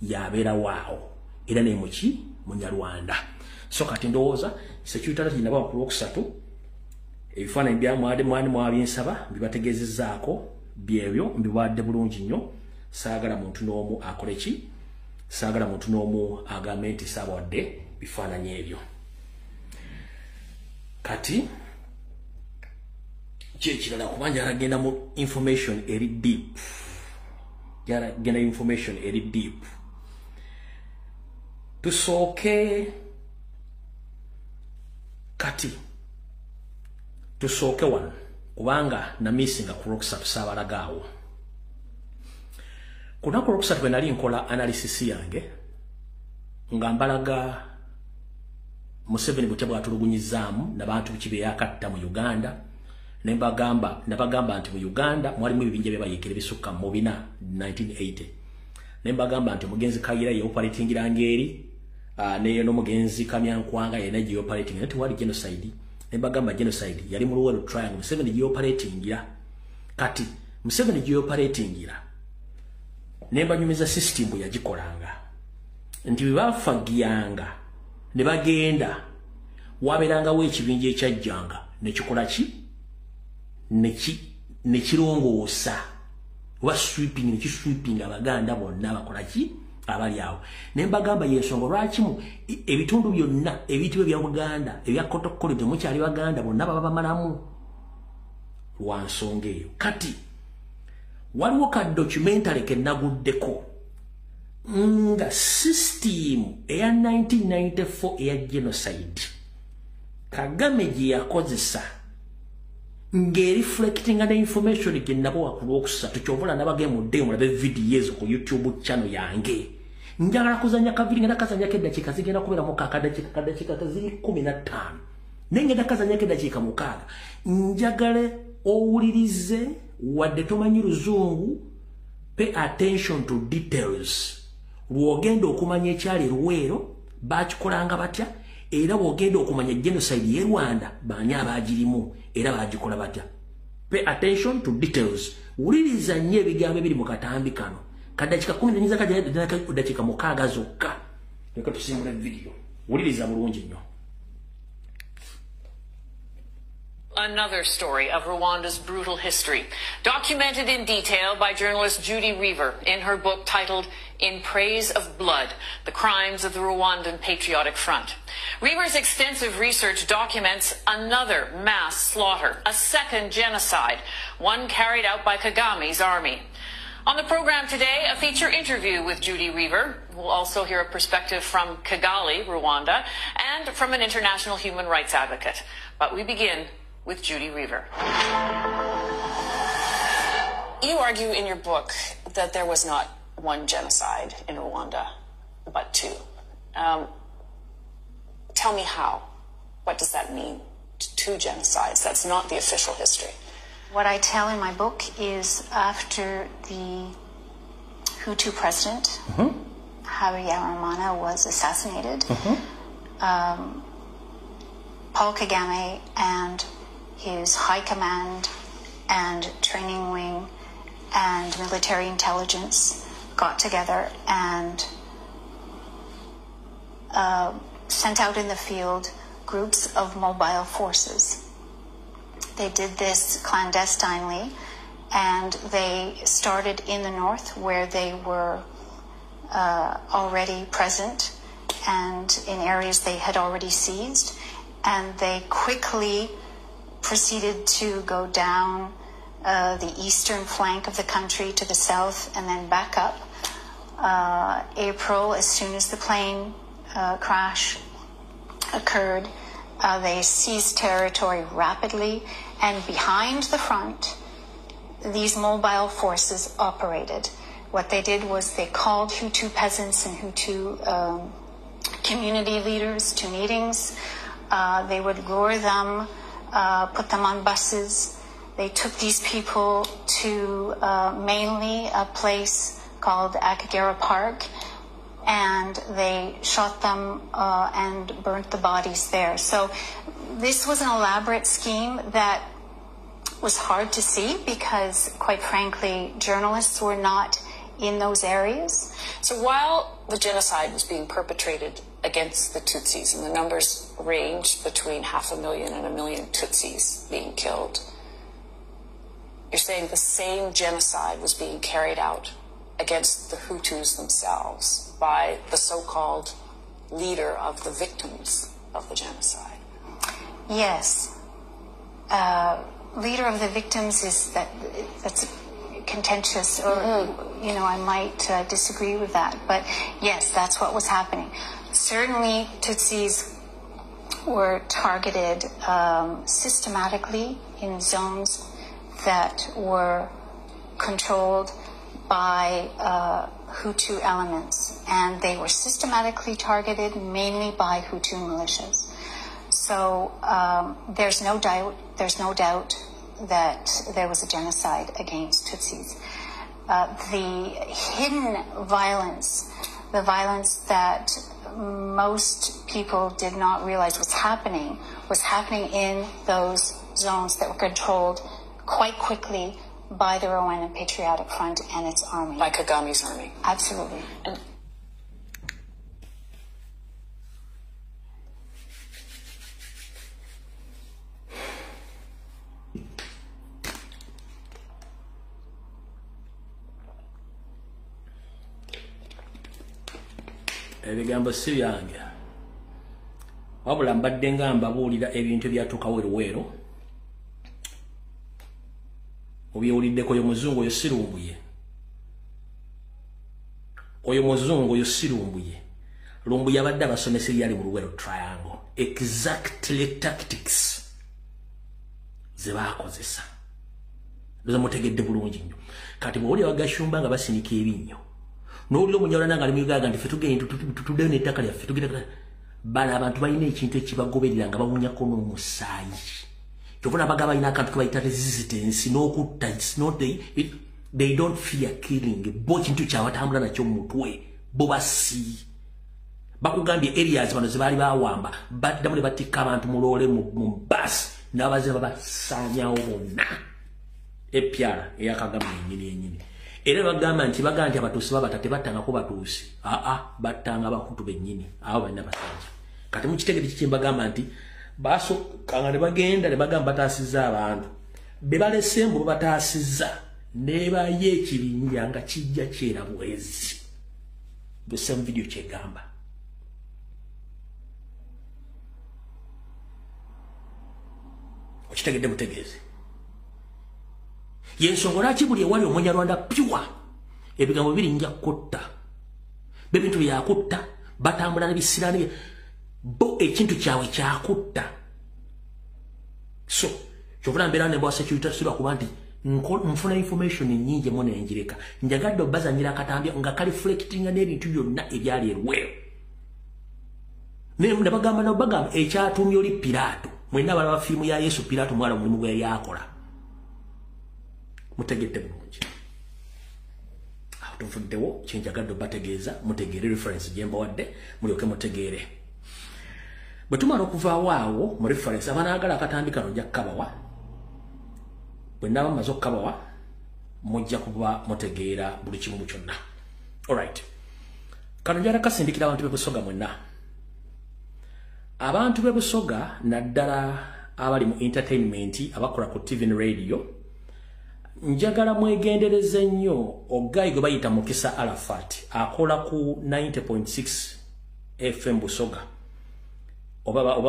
yabeera waawo, era ne muki munyarwanda. So kati ndowooza security alert gye nabawa ku Lwokusatu, ebifaananyi bya mwani mwabinsaba mbibategeezezzaako, byebyo mbibawadde bulungi nnyo. Saagala muntu n'omu akole ki, saagala muntu n'omu agambe nti saabawadde bifaananyi ebyo. Kati kyekirala, kuba njagala genda mu information eri deep, njagala genda information eri deep. Tusooke kati, tusooke wano, kubanga namisinga ku Lwokusatu saabalagaawo. Ku lunaku Lwokusatu bwe nali nkola analysis yange nga mbalaga Museveni butya bwatulugunyizaamu n'abantu ki yakatta mu Uganda, ne mbagamba nti mu Uganda mwalimu ebibinja byebayiikira ebisukka mu 4 1980. Ne mbagamba nti omugenzi Kagira yeoperatingiranga eri, n'omugenzi Kamyankwanga yena gyeoperating, naye tewali genocide. Ne mbagamba genocide yali mu Luweero Triangle, Museveni gyeoperatingira. Kati Museveni gyeoperatingira, ne mbanyumiza system bwe yagikolanga nti bwe bafagiyanga ne bagenda, wabeerangawo ekibinja ekyajjanga ne kikola ki, ne kirongoosa oba sweeping, ne kisweeping Abaganda bonna bakola ki abali awo. Ne mbagamba y'ensonga lwaki mu ebitundu byonna ebiyitibwa ebya Buganda ebya Kotokoli temukyali Baganda, bonna baba bamalamu lwa nsonga eyo. Kati waliwo ka documentary ke naguddeko nga system eya 1994 eya genocide Kagame gye yakozesa ng'ereflectinga ne information gye nabawa ku Lwokusatu. Kyova nabagemudde mulabe video ezo ku YouTube channel yange. Njagala kuzannya kavideo, ngenda kazannyako eddakiika zigenda kubeeramu akadakiika ziri 15, naye ngenda kazannyako eddakiika 6. Njagala owulirize, wadde tomanyi Luzungu, pay attention to details. Lwogenda okumanya ekyali Luweero bakikolanga batya, era bwogenda okumanya genocide ye Rwanda baani abagirimu era bagikola batya. Pay attention to details. Wuliriza nnyo ebigambo ebiri mu katambi kano kadakiika 10, dakiika 6 zokka. Leka tusimbule video, wuliriza bulungi nnyo. Another story of Rwanda's brutal history, documented in detail by journalist Judy Reaver in her book titled In Praise of Blood, The Crimes of the Rwandan Patriotic Front. Reaver's extensive research documents another mass slaughter, a second genocide, one carried out by Kagame's army. On the program today, a feature interview with Judy Reaver. We'll also hear a perspective from Kigali, Rwanda, and from an international human rights advocate. But we begin with Judy Reaver. You argue in your book that there was not one genocide in Rwanda, but two. Tell me how. What does that mean? Two genocides. That's not the official history. What I tell in my book is after the Hutu president, Habyarimana, was assassinated, Paul Kagame and his high command and training wing and military intelligence got together and sent out in the field groups of mobile forces. They did this clandestinely, and they started in the north where they were already present and in areas they had already seized, and they quickly proceeded to go down the eastern flank of the country to the south and then back up. April, as soon as the plane crash occurred, they seized territory rapidly, and behind the front, these mobile forces operated. What they did was they called Hutu peasants and Hutu community leaders to meetings. They would lure them, put them on buses. They took these people to mainly a place called Akagera Park, and they shot them and burnt the bodies there. So this was an elaborate scheme that was hard to see because, quite frankly, journalists were not in those areas. So while the genocide was being perpetrated against the Tutsis, and the numbers ranged between 500,000 and 1 million Tutsis being killed. You're saying the same genocide was being carried out against the Hutus themselves by the so-called leader of the victims of the genocide. Yes. Leader of the victims is that's contentious, or, you know, I might disagree with that. But yes, that's what was happening. Certainly, Tutsis were targeted systematically in zones that were controlled by Hutu elements, and they were systematically targeted mainly by Hutu militias. So there's no doubt that there was a genocide against Tutsis. The hidden violence, the violence that most people did not realize was happening in those zones that were controlled quite quickly by the Rwandan Patriotic Front and its army. By Kagame's army. Absolutely. And ebigambo si byange, wabula mbadde nga mbabuulira ebintu ebyatuukawo eruweero. Obyewuliddeko, oyo muzungu oyo si Lumbuye, oyo muzungu oyo si Lumbuye. Lumbuye abadde abasomesa ebyali mu Luweero Triangle, exactly tactics ze baakozesa. Ndoza mutegedde bulungi nnyo. Kati bw'owulira Gashumba nga basinika ebinnyo, n'owulira Omunyarwanda nga ali mu Uganda nti ffe tugenda tutuddeyo n'ettaka lyaffe, tugenda. Bano abantu balina ekintu ekibagoberera nga bawunyako n'omusaayi. Kyova n'abagamba balina akantu ke bayita resistance n'okutta. It's not they don't fear killing. Bo kintu kyabatambula nakyo mu mutwe, bo basi bakugambye areas bano ze baali bawamba, baddamu ne batikka abantu mu loole, mu bus, n'abazira babasaanyawo bonna. Epyala eya Kagame yennyini yennyini. Era bagamba nti Abatuusi babata, tebattangako Batuusi, aa, battanga Abahutu bennyini, abo balina basajja. Kati mukitegere kiki mbagamba nti baasokanga ne bagenda ne bagamba bataasizza abantu be balese, mbu babataasizza, nebayo ekibinja nga kijja kyera bwezi. The same video kyegamba. Okitegedde butegeezi. Yensonga lwaki buli ewali Omunyarwanda pure ebigambo biri nja kutta, bebintu byakutta, batambula n'ebisiraani bo, ekintu kyabwe kyakutta. So kyovula mbeera ne bwa security sirwa kuba nti nfuna information nnyingi emu nenjireka. Njagadde obbazanyira akatambi nga kaliflectinga n'ebintu byonna ebyali eruweero. Ne bagamba nobagamba ekyatumye oli Piraato, mwenna balaba firimu ya Yesu, Piraato mwala omulimu gwe yakola. Mutegedde bulungi. Awo tuvuddewo, kyenjagadde obategeeza mutegeere reference gye mbawadde, mulyoke mutegeere. Bwe tumala okuvaawo awo mu reference, abanaagala akatambi kano nja kukabawa. Bwe naaba mmaze okukabawa, mujja kuba mutegeera buli kimu kyonna. Alright, kano njala kasindikira abantu b'e Busoga mwenna. Abantu b'e Busoga naddala abali mu entertainment, abakola ku TV ne radio, njagala mwegendereze nnyo ogayi gwe bayita Mukisa Arafat, akola ku 90.6 FM Busoga, oba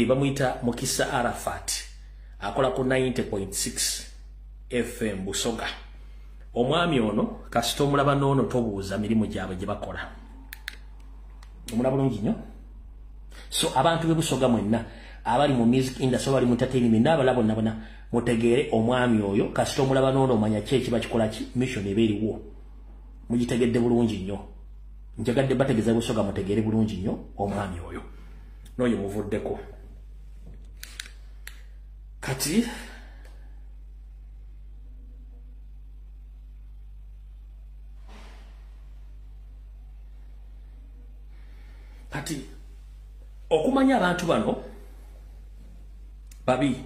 bamuyita Mukisa Arafat, akola ku 90.6 FM Busoga. Omwami ono kasita omulaba n'ono tobuuza mirimu gyabwe gye bakola, omulaba bulungi nnyo. So abantu b'e Busoga mwenna abali mu music industry, abali mu entertainment n'abalala bonna bonna, mutegeere omwami oyo kasita omulaba n'ono omanya ki ekiba kikola ki, mission eba eriwo. Mugitegedde bulungi nnyo. Njagadde bategeeza Busoga mutegeere bulungi nnyo omwami oyo n'oyo muvuddeko. Kati okumanya abantu bano babi,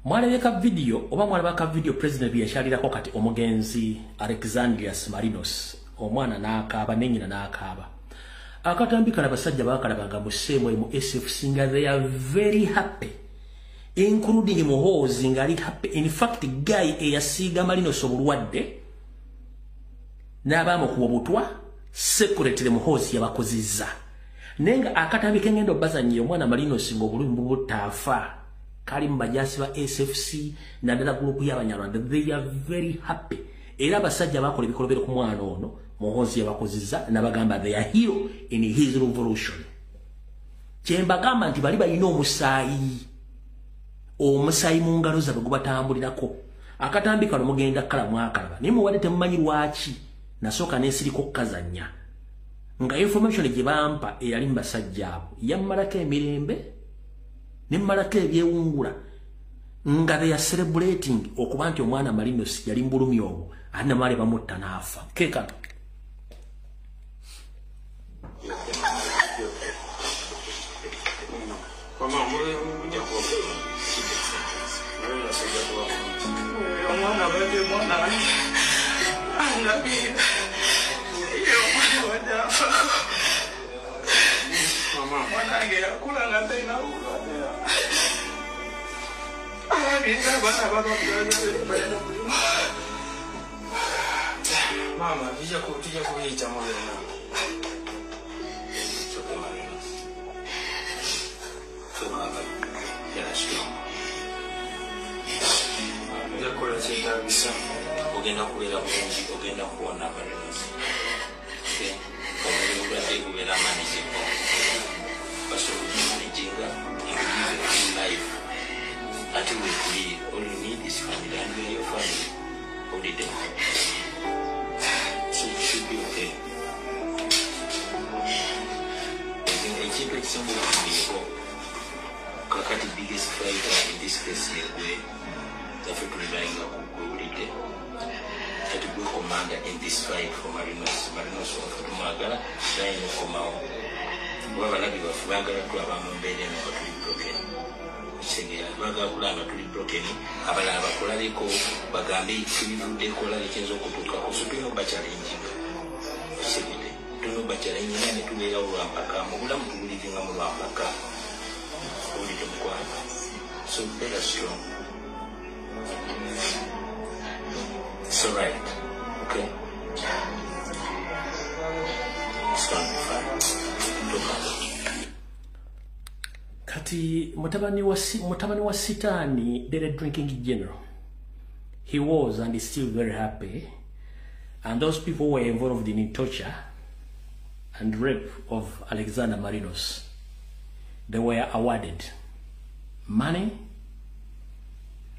mwalabye ka video oba mwalaba ka video president bye yakyalirako kati omugenzi Alexandrias Marinos, omwana n'akaaba ne nnyina n'akaaba. Akatambi kano abasajja baakalabanga mu CMI, mu SFC, nga they are very happy, including Muhoozi nga ali happy. In fact, guy eyasiiga Marinos obulwadde n'abaamukuba obutwa secretly Muhoozi yabakozizza. Naye nga akatambi k'engendo bazannyira omwana Marinos ng'obulumi butaafa kali mu bajaasi ba SFC naddala group y'Abanyarwanda. They are very happy. Era abasajja bakola ebikolobero ku mwana ono Muhoozi yabakozizza n'abagamba they are hero in his revolution. Kye mbagamba nti bali balina omusaayi mu ngalo zaabwe gubatambulirako. Akatambi kano mugenda kala mwakalaba, naye muwadde temumanyi lwaki nasooka n'ensiriko okukazannya. Nga information gye bampa eyali mu basajja abo yammalako emirembe ne mmalako ebyewungula, nga they are celebrating okuba nti omwana Marinos yali mu bulumi obwo, ate namale bamutta n'afa. Keekano. Omwana abadde mwana andabira, omwana abadde afaako. Mwanange yakula nga talina bulwadde, alabirira abaana balina mulimu. Maama, tujja kubiyitamu byonna. Nja kukola kyetaagisa. Ogenda kubeera bulungi, ogenda kuwona Marinos. Obulwadde obulwadde bubeera manageable. Basobola okumanaginga and give a full life. Ate weekuli, all you need is family, and we are your family all the day. So you should be okay. Ekintu ekisinga okufunireko kakati, biggest fighter in this case yegwe. Zaffe tulibayinga kugwewulidde. Kati gwe commander in this fight for Marinos. Marinos waffe tumwagala, nayina okukomawo. Kuba balabi baffe baagala tulaba mu mbeera eno nga tuli broken. Kitegeera, baagala kulaba nga tuli broken, abalala bakulabeko bagambe tubivuddeko, olaba ekiyinza okutuukako. So tulina obachallenginga. Kitegedde, tulina obachallenginga ne tubeerawo lwampaka. Mu bulamu tubulivinga mu lwampaka. Owulidde mukwano? So better strong. It's alright, okay? It's gonna be fine. Don't worry. Kati mutabani wa Sitani, the drinking general, he was and is still very happy. And those people were involved in torture and rape of Alexander Marinos. They were awarded money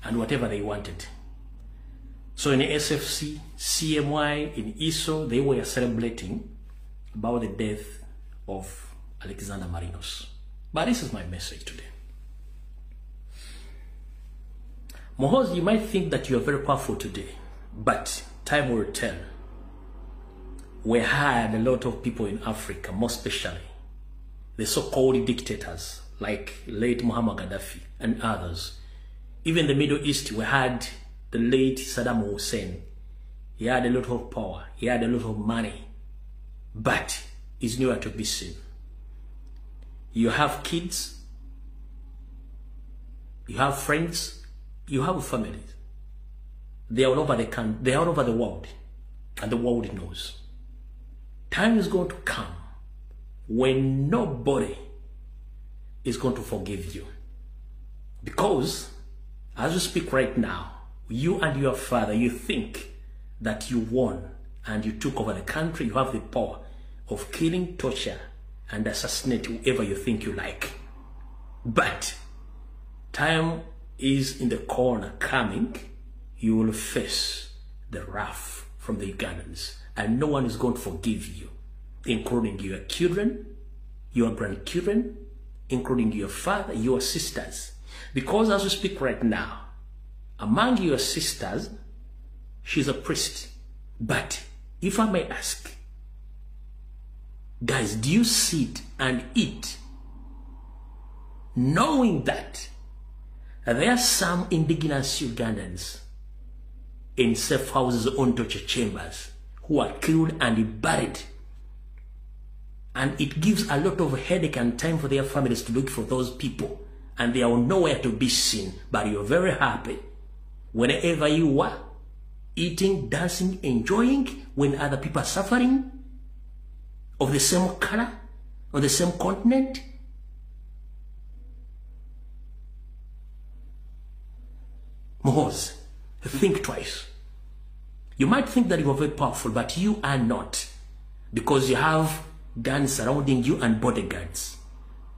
and whatever they wanted. So in SFC, CMI, in ISO, they were celebrating about the death of Alexander Marinos. But this is my message today. Muhoozi, you might think that you are very powerful today, but time will tell. We had a lot of people in Africa, more especially the so-called dictators like late Muammar Gaddafi and others. Even the Middle East, we had the late Saddam Hussein. He had a lot of power, he had a lot of money, but he's nowhere to be seen. You have kids, you have friends, you have families. They are all over the country, they are all over the world, and the world knows. Time is going to come when nobody is going to forgive you. Because as we speak right now, you and your father, you think that you won and you took over the country. You have the power of killing, torture, and assassinate whoever you think you like. But time is in the corner coming. You will face the wrath from the Ugandans, and no one is going to forgive you, including your children, your grandchildren, including your father, your sisters. Because as we speak right now, among your sisters, she's a priest. But if I may ask, guys, do you sit and eat knowing that there are some indigenous Ugandans in safe houses on torture chambers who are killed and buried, And it gives a lot of headache and time for their families to look for those people. And they are nowhere to be seen. But you're very happy whenever you are eating, dancing, enjoying, when other people are suffering of the same color, on the same continent. Muhoozi, think twice. You might think that you are very powerful, but you are not, because you have guns surrounding you and bodyguards.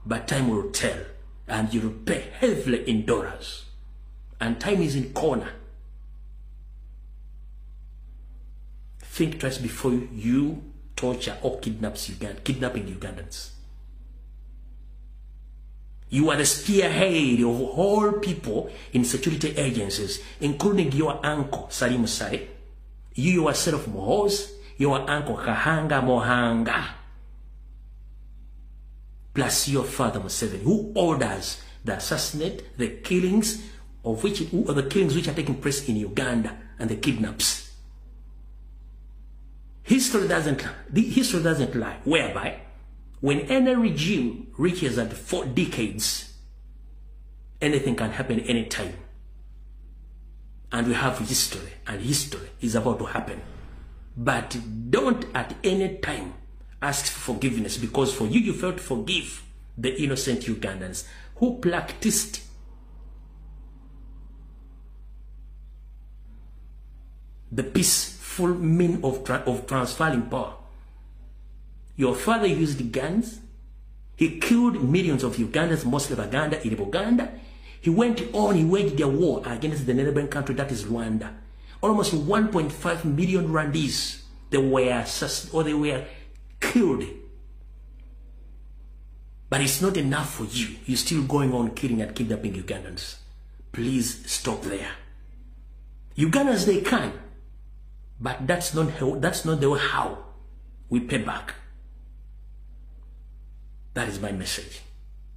But time will tell, and you will pay heavily in dollars. And time is in corner. Think twice before you torture or kidnapping Ugandans. You are the spearhead of all people in security agencies, including your uncle, Salim Saleh, you yourself, Muhoozi, your uncle, Kahanga Mohanga, plus your father, Museveni, who orders the assassinate, the killings, of which the killings which are taking place in Uganda, and the kidnaps. History doesn't lie, whereby when any regime reaches at 4 decades, anything can happen any time. And we have history, and history is about to happen. But don't at any time ask for forgiveness, because for you, you failed to forgive the innocent Ugandans who practiced the peaceful mean of transferring power. Your father used guns. He killed millions of Ugandans, mostly Baganda, in Uganda. He went on, he waged a war against the neighboring country, that is Rwanda. Almost 1.5 million Rwandese, they were or they were killed. But it's not enough for you. You're still going on killing and kidnapping Ugandans. Please stop there. Ugandans, they can, but that's not the way how we pay back. That is my message.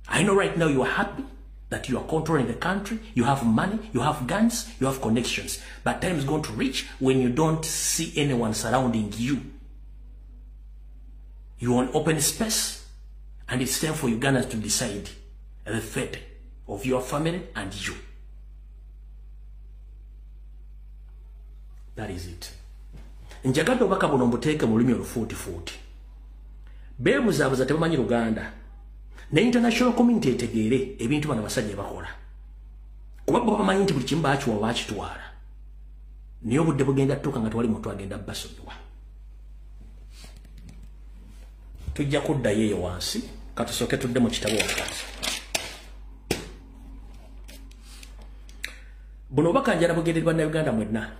I know right now you are happy that you are controlling the country, you have money, you have guns, you have connections. But time is going to reach when you don't see anyone surrounding you. You are in open space, and it's time for Ugandans to decide the fate of your family and you. That is it. Njagadde obubaka buno mbuteeke mu lulimi olufuutifuuti. Beebuzaabuza tebamanyi Luganda. Ne international community etegeere ebintu bano abasajja bakola. Kuba bo bamanyi nti buli kimu baakiwa baakitwala. Naye obudde bugenda tutuuka nga tewali muntu agenda basonyiwa. Tujja kuddayo eyo wansi, katusooke tudde mu kitabo wakati. Buno obubaka njala bugendererwa Bannayuganda mwenna.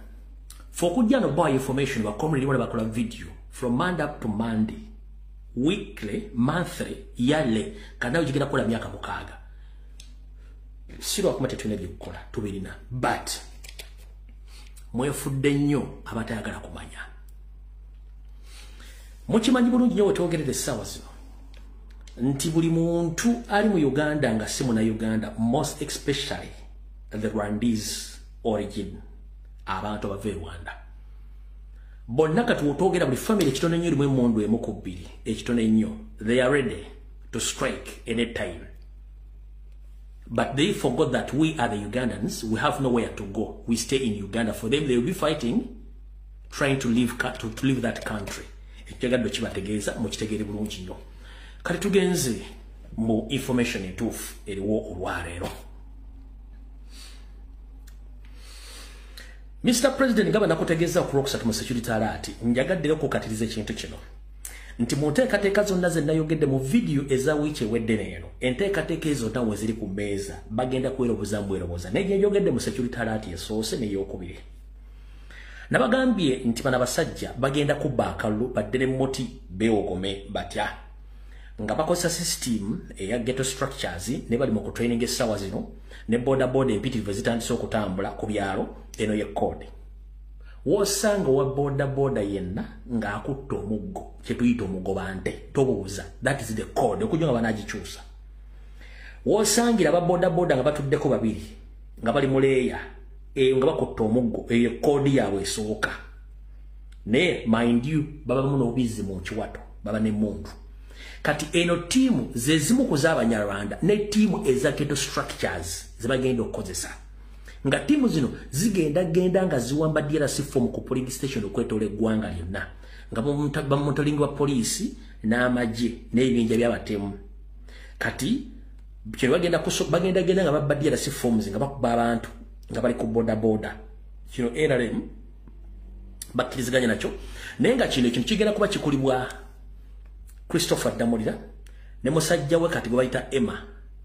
For okujja no buy information ba comrade wala bakola video from Monday up to Monday, weekly, monthly, yearly, kana ujigenda kola myaka 6. Sirwa kumate tulina by'okukola tubirina, but mwefudde nnyo abatayagala kumanya. Mukimanyi bulungi nnyo wetwogerera essaawa zino nti buli muntu ali mu Uganda nga si Munnayuganda, most especially the Rwandese origin, abantu abava e Rwanda bonna kati wotwogera buli family ekitono ennyo erimu emmundu emu ku bbiri, ekitono ennyo, they are ready to strike any time. But they forgot that we are the Ugandans, we have nowhere to go, we stay in Uganda. For them, they will be fighting, trying to leave, to leave that country. Ekyagadde kibategeeza mukitegeere bulungi nnyo. Kati tugenze mu information entuufu eriwo olwaleero. Mr. President, ngaba nakutegeeza ku Lwokusatu mu security alert, njagadde okukatiriza ekintu kino nti mu nteekateeka zonna ze nayogedde mu vidiyo eza wiiki ewedde neeno, enteekateeka ezo zonna we ziri ku mmeeza bagenda kweroboza mbweroboza, naye gye njogedde mu security alert esoose n'eyokubiri. Nabagambye nti bano abasajja bagenda kubba akalulu badde ne moti beewogome batya nga bakozesa system eya ghetto structures, ne bali mu kutraining essaawa zino ne boda boda empitirivu ezitandise okutambula ku byalo. Eno ye code. Wosanga wa boda boda yenna ng'akutta omuggo, kye tuyita omugobante, tobuuza. That is the code. Okujja nga banaagikyusa. Wosangira aba boda boda nga batuddeko babiri nga bali mu leeya, nga bakutta omuggo, eyo code yaabwe esooka. Naye mind you, babamu n'obubizzi mu nkiwato, baba n'emmundu. Kati eno ttiimu ze zimu ku z'Abanyarwanda ne ttiimu eza ghetto structures ze bagenda okukozesa. Nga ttiimu zino zigenda genda nga ziwamba DRC form ku polling station okwetoola eggwanga lyonna, nga bamonitoringa wa poliisi n'amagye n'ebibinja by'abatemu. Kati kino bagenda genda nga babba DRC forms nga bakuba abantu nga bali ku boda boda. Kino NRM bakkiriziganya nakyo, naye nga kino ekintu kigenda kuba kikulibwa Christopher Damulira ne musajja we kati gwe bayita Emma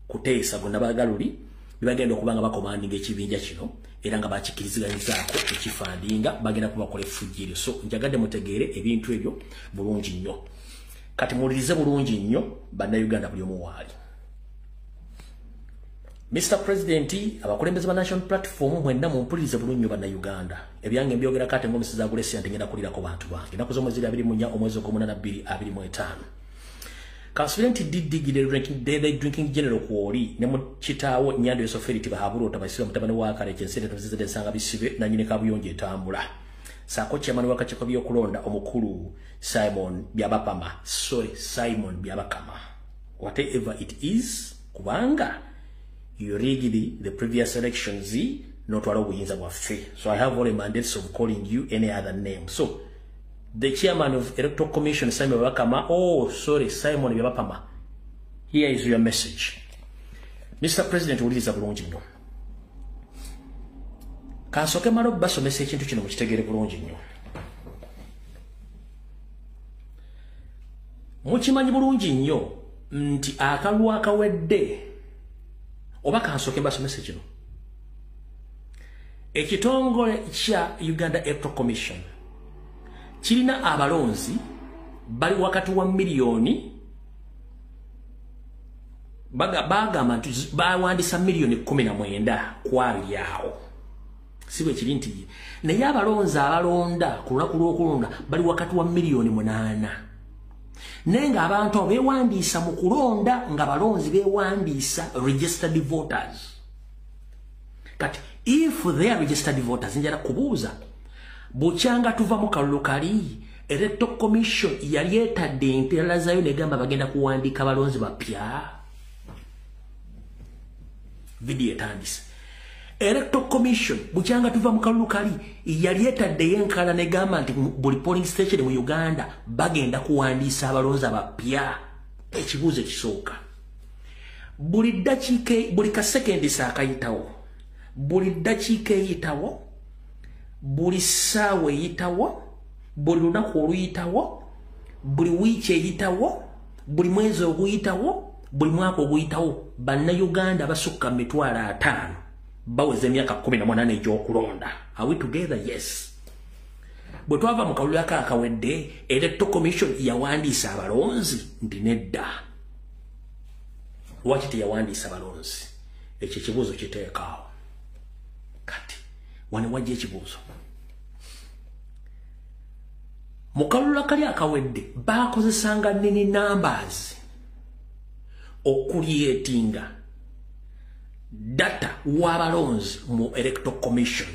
Kuteesa, bonna bagaluli bibagenda okuba nga bakomandinga ekibinja kino era nga bakikiriziganyizaako ekifandinga, bagenda kuba bakola effujjo eryo. So njagadde mutegeere ebintu ebyo bulungi nnyo. Kati muwulirize bulungi nnyo Bannayuganda buli omu waali. Mr. President, abakulembeze ba National Platform mwenna mumpulirize bulungi nnyo Bannayuganda. Ebyange mbyogera kate ng'omusizi agula nti ngenda kulirako bantu bange. Ennaku z'omwezi 24 omwezi ogw'omunaana 2025. Kansubire nti DD the drinking general kwoli ne mu kitaawo Nyando Yosoferi Tibahabura otabasira mutabani wa Kale Kyensere tuzizede nsanga bisibe na nyine kabuyonje etambula. Saako chairman w'akakiiko by'okulonda omukulu Simon Byabakama. Sorry, Simon Byabakama. Whatever it is, kubanga you rigged the previous elections n'otwala obuyinza bwaffe. So I have all the mandates of calling you any other name. So the chairman of Electoral Commission, Simon Byabakama, oh, sorry, Simon Byabakama, here is your message. Mr. President, wuliriza bulungi nnyo. Kansooke mmale obbasomesa ekintu kino mukitegeere bulungi nnyo. Mukimanyi bulungi nnyo nti akalulu akawedde, oba kansooke mbasomese kino. Ekitongole kya Uganda Electoral Commission kirina abalonzi bali wakati wa miliyoni, bagamba nti bawandisa miliyoni 19 ku abiri awo. Si bwe kiri nti naye abalonzi abalonda ku lunaku lw'okulonda bali wakati wa miliyoni 8. Naye ng'abantu abo beewandiisa mu kulonda nga balonzi beewandiisa registered voters. Kati if they are registered voters, njala kubuuza, bukyanga tuva mu kalulu kali, Electoral Commission yali etadde empirala zaayo negamba bagenda kuwandiika balonzi bapya. Video etandise. Electoral Commission bukyanga tuva mu kalulu kali yali etaddeyo enkala negamba nti buli polling station mu Uganda bagenda kuwandiisa abalonzi abapya. Ekibuuzo ekisooka, buli ddakiika, buli kasekendi saakayitawo, buli ddakiika eyitawo, buli ssaawa eyitawo, buli lunaku oluyitawo, buli wiiki eyitawo, buli mwezi oguyitawo, buli mwaka oguyitawo, Bannayuganda basukka 50,000 baweza emyaka 18 egy'okulonda. Are we together? Yes. Bwe twava mu kalulu akawedde, Electoral Commission yawandiisa abalonzi nti nedda. Lwaki teyawandiisa balonzi? Ekyo ekibuuzo kiteekaawo. Kati wano wajja ekibuuzo. Mu kalulu akali akawedde baakozesanga NIN numbers okucreatinga data w'abalonzi mu Electoral Commission.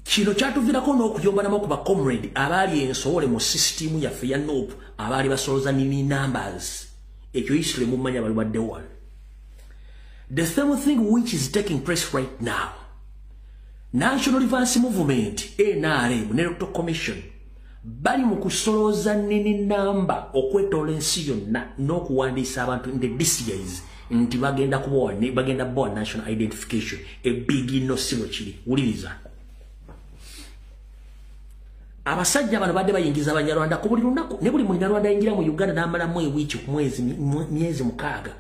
Kino kyatuviirako n'okuyomba ku ba comrade abaali ensowole mu sisitimu yaffe ya NUP abaali basoloza NIN numbers. Ekyo history mumanya bali badde wano. The same thing which is taking place right now. National Reverse Movement, NRM, ne Electoral Commission bali mu kusolooza NIN number okwetoola ensi yonna n'okuwandiisa abantu in the DCIs nti bagenda kubawa bagenda kubawa national identification. A big no si bwe kiri. Wuliriza. Abasajja bano badde bayingiza Abanyarwanda ku buli lunaku, ne buli Munyarwanda ayingira mu Uganda n'amalamu ewiiki ku mwezi myezi 6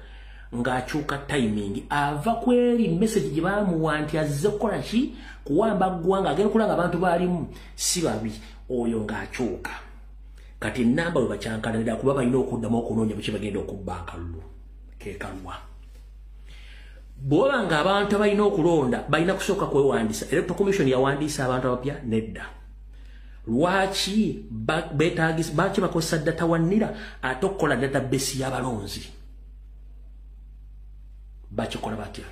ng'akyuka timing, ava ku eri message gye baamuwa nti azze kukola ki, kuwamba ggwanga, agenda okulaba abantu baalimu si babi, oyo ng'akyuka. Kati ennamba bwe bakyankalanira kuba balina okuddamu okunoonya bwe bagenda okubba akalulu ke kalwa. Bw'oba ng'abantu abalina okulonda balina kusooka kwewandiisa, Electoral Commission yawandiisa abantu abapya? Nedda. Lwaki beetaagisa, lwaki bakozesa data wa NIRA ate okukola database y'abalonzi? Bakikola batya?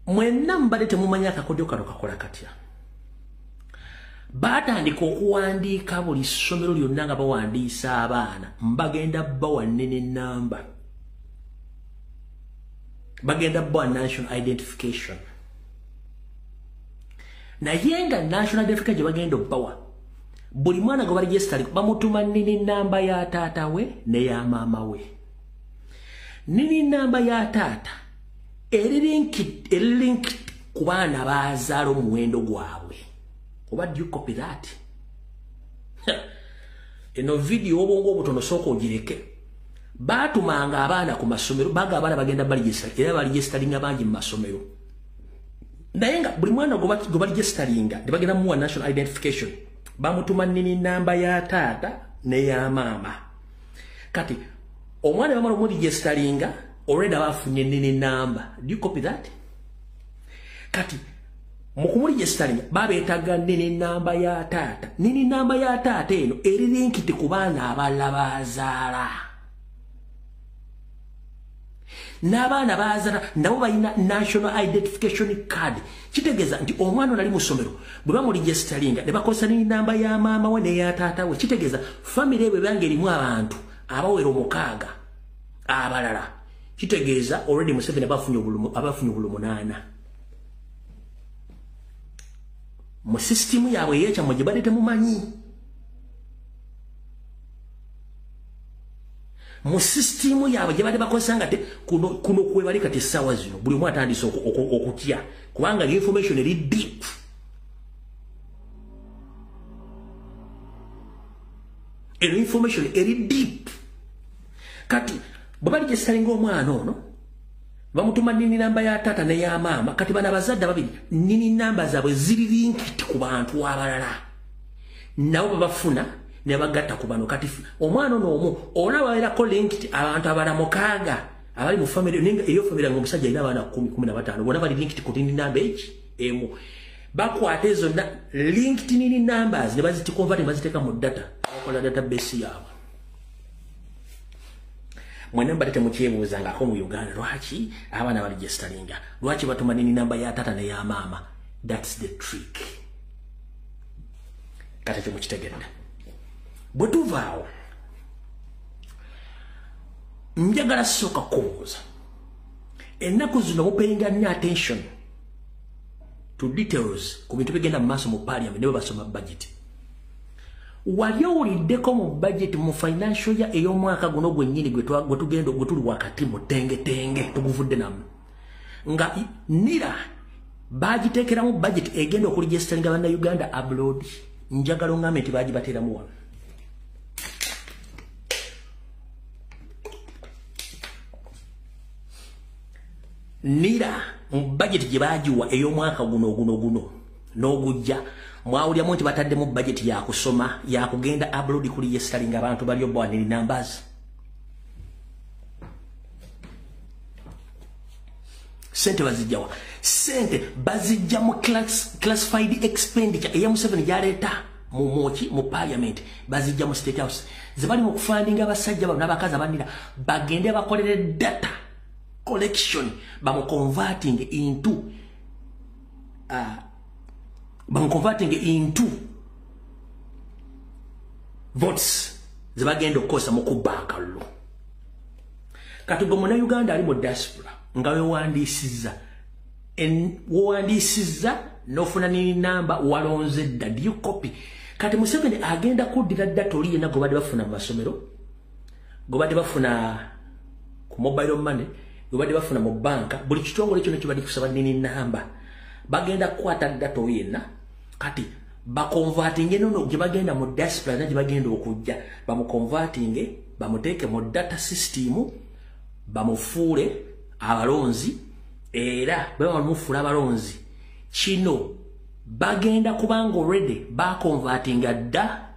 Mwenna mubadde temumanyi akakodyo kano kakola katya. Batandika okuwandiika buli ssomero lyonna nga bawandiisa abaana, mbagenda bawa NIN number, bagenda bawa national identification. Naye nga national identification gye bagenda obbawa, buli mwana gwe baregisitali bamutuma NIN number ya taata we n'eya maama we. NIN number ya taata eri linked ku baana bazaala omuwendo gwabwe. Oba do you copy that? Eno video obwongo obutono sooka ogireke. Baatumanga abaana ku masomero, baga abaana bagenda baregisitali, era baregisitalinga bangi mu masomero. Naye nga buli mwana gwe baregisitalinga ne bagenda muwa national identification, bamutuma NIN number ya taata n'eya maama. Kati omwana bamala omuregisitalinga already aba afunye NIN number. Do you copy that? Kati mu kumuregisitalinga babeetaaga NIN number ya taata. NIN number ya taata eno eri linked ku baana abalala bazaala. N'abaana bazaala nabo balina national identification card. Kitegeeza nti omwana ono ali mu ssomero bwe bamuregisitalinga ne bakozesa NIN number ya maama we n'eya taata we, kitegeeza famire bwe banga erimu abantu abawera 6 abalala, kitegeeza already Museveni abafunye obululu 8. Mu sisitimu yaabwe ey'ekyammwe gye badde temumanyi, mu sisitimu yaabwe gye badde bakozesa nga kuno kwebali kati essaawa zino buli omu atandise okutya, kubanga information eri deep. Eno information eri deep. Kati bwe baregisitalinga omwana ono bamutuma NIN number ya taata n'eya maama. Kati bano abazadde ababiri NIN number zaabwe ziri linked ku bantu abalala, nabo babafuna ne bagatta ku bano. Kati omwana ono omu olaba babeerako linked abantu abalala 6 abali mu family, nenga eyo family nga omusajja alina abaana 10, 15, bonna bali linked ku NIN number emu. Bakwata ezo linked NIN numbers ne baziconvert ne baziteeka mu data, bakola database yaabwe. Mwenna mbadde temukyebuuzangako mu Uganda lwaki abaana baregisitalinga, lwaki batuma NIN number ya taata n'eya maama. That's the trick. Kati ekyo mukitegedde. Bwe tuvaawo njagala sooka kubuuza, ennaku zino mupayinga nnyo attention to details ku bintu bigenda mu maaso mu parliament ne bwe basoma budget. Wali owuliddeko mu budget mu financial year ey'omwaka guno gwennyini gwe tugenda gwe tuli wakati mu tenge tuguvudde namu, nga NIRA bagiteekeramu budget egenda okuregisitalinga bannayuganda abroad. Njagala ongambe nti bagibateeramu wano. NIRA mu budget gye baagiwa ey'omwaka guno guno n'ogujja, mwawuliramu nti bataddemu budget ya kusoma ya kugenda abroad kuregisitalinga abantu bali obwa NIN numbers. Sente bazijjawa? Sente bazijja mu classified expenditure eya Museveni gy'aleeta mu moki mu parliament, bazijja mu state house ze bali mu kufundinga abasajja bano n'abakazi abanira bagende bakolere data collection, bamuconverting into votes ze bagenda okukozesa mu kubba akalulu. Kati gwe munnayuganda ali mu diaspora nga wewandiisizza n'ofuna NIN number walonze dda, do you copy? Kati Museveni agenda kuddira data oli yenna gwe badde bafuna mu masomero, gwe badde bafuna ku mobile money, gwe badde bafuna mu banka, buli kitongole kyonna kibadde kusaba NIN number, bagenda kukwata data oli yenna. Kati baconvertinge nono gye bagenda mu diaspora na gye bagenda okujja, bamuconvertinge bamuteeke mu data system, bamufuule abalonzi. Era bwe bamufuula abalonzi kino bagenda kubanga already baconvertinga dda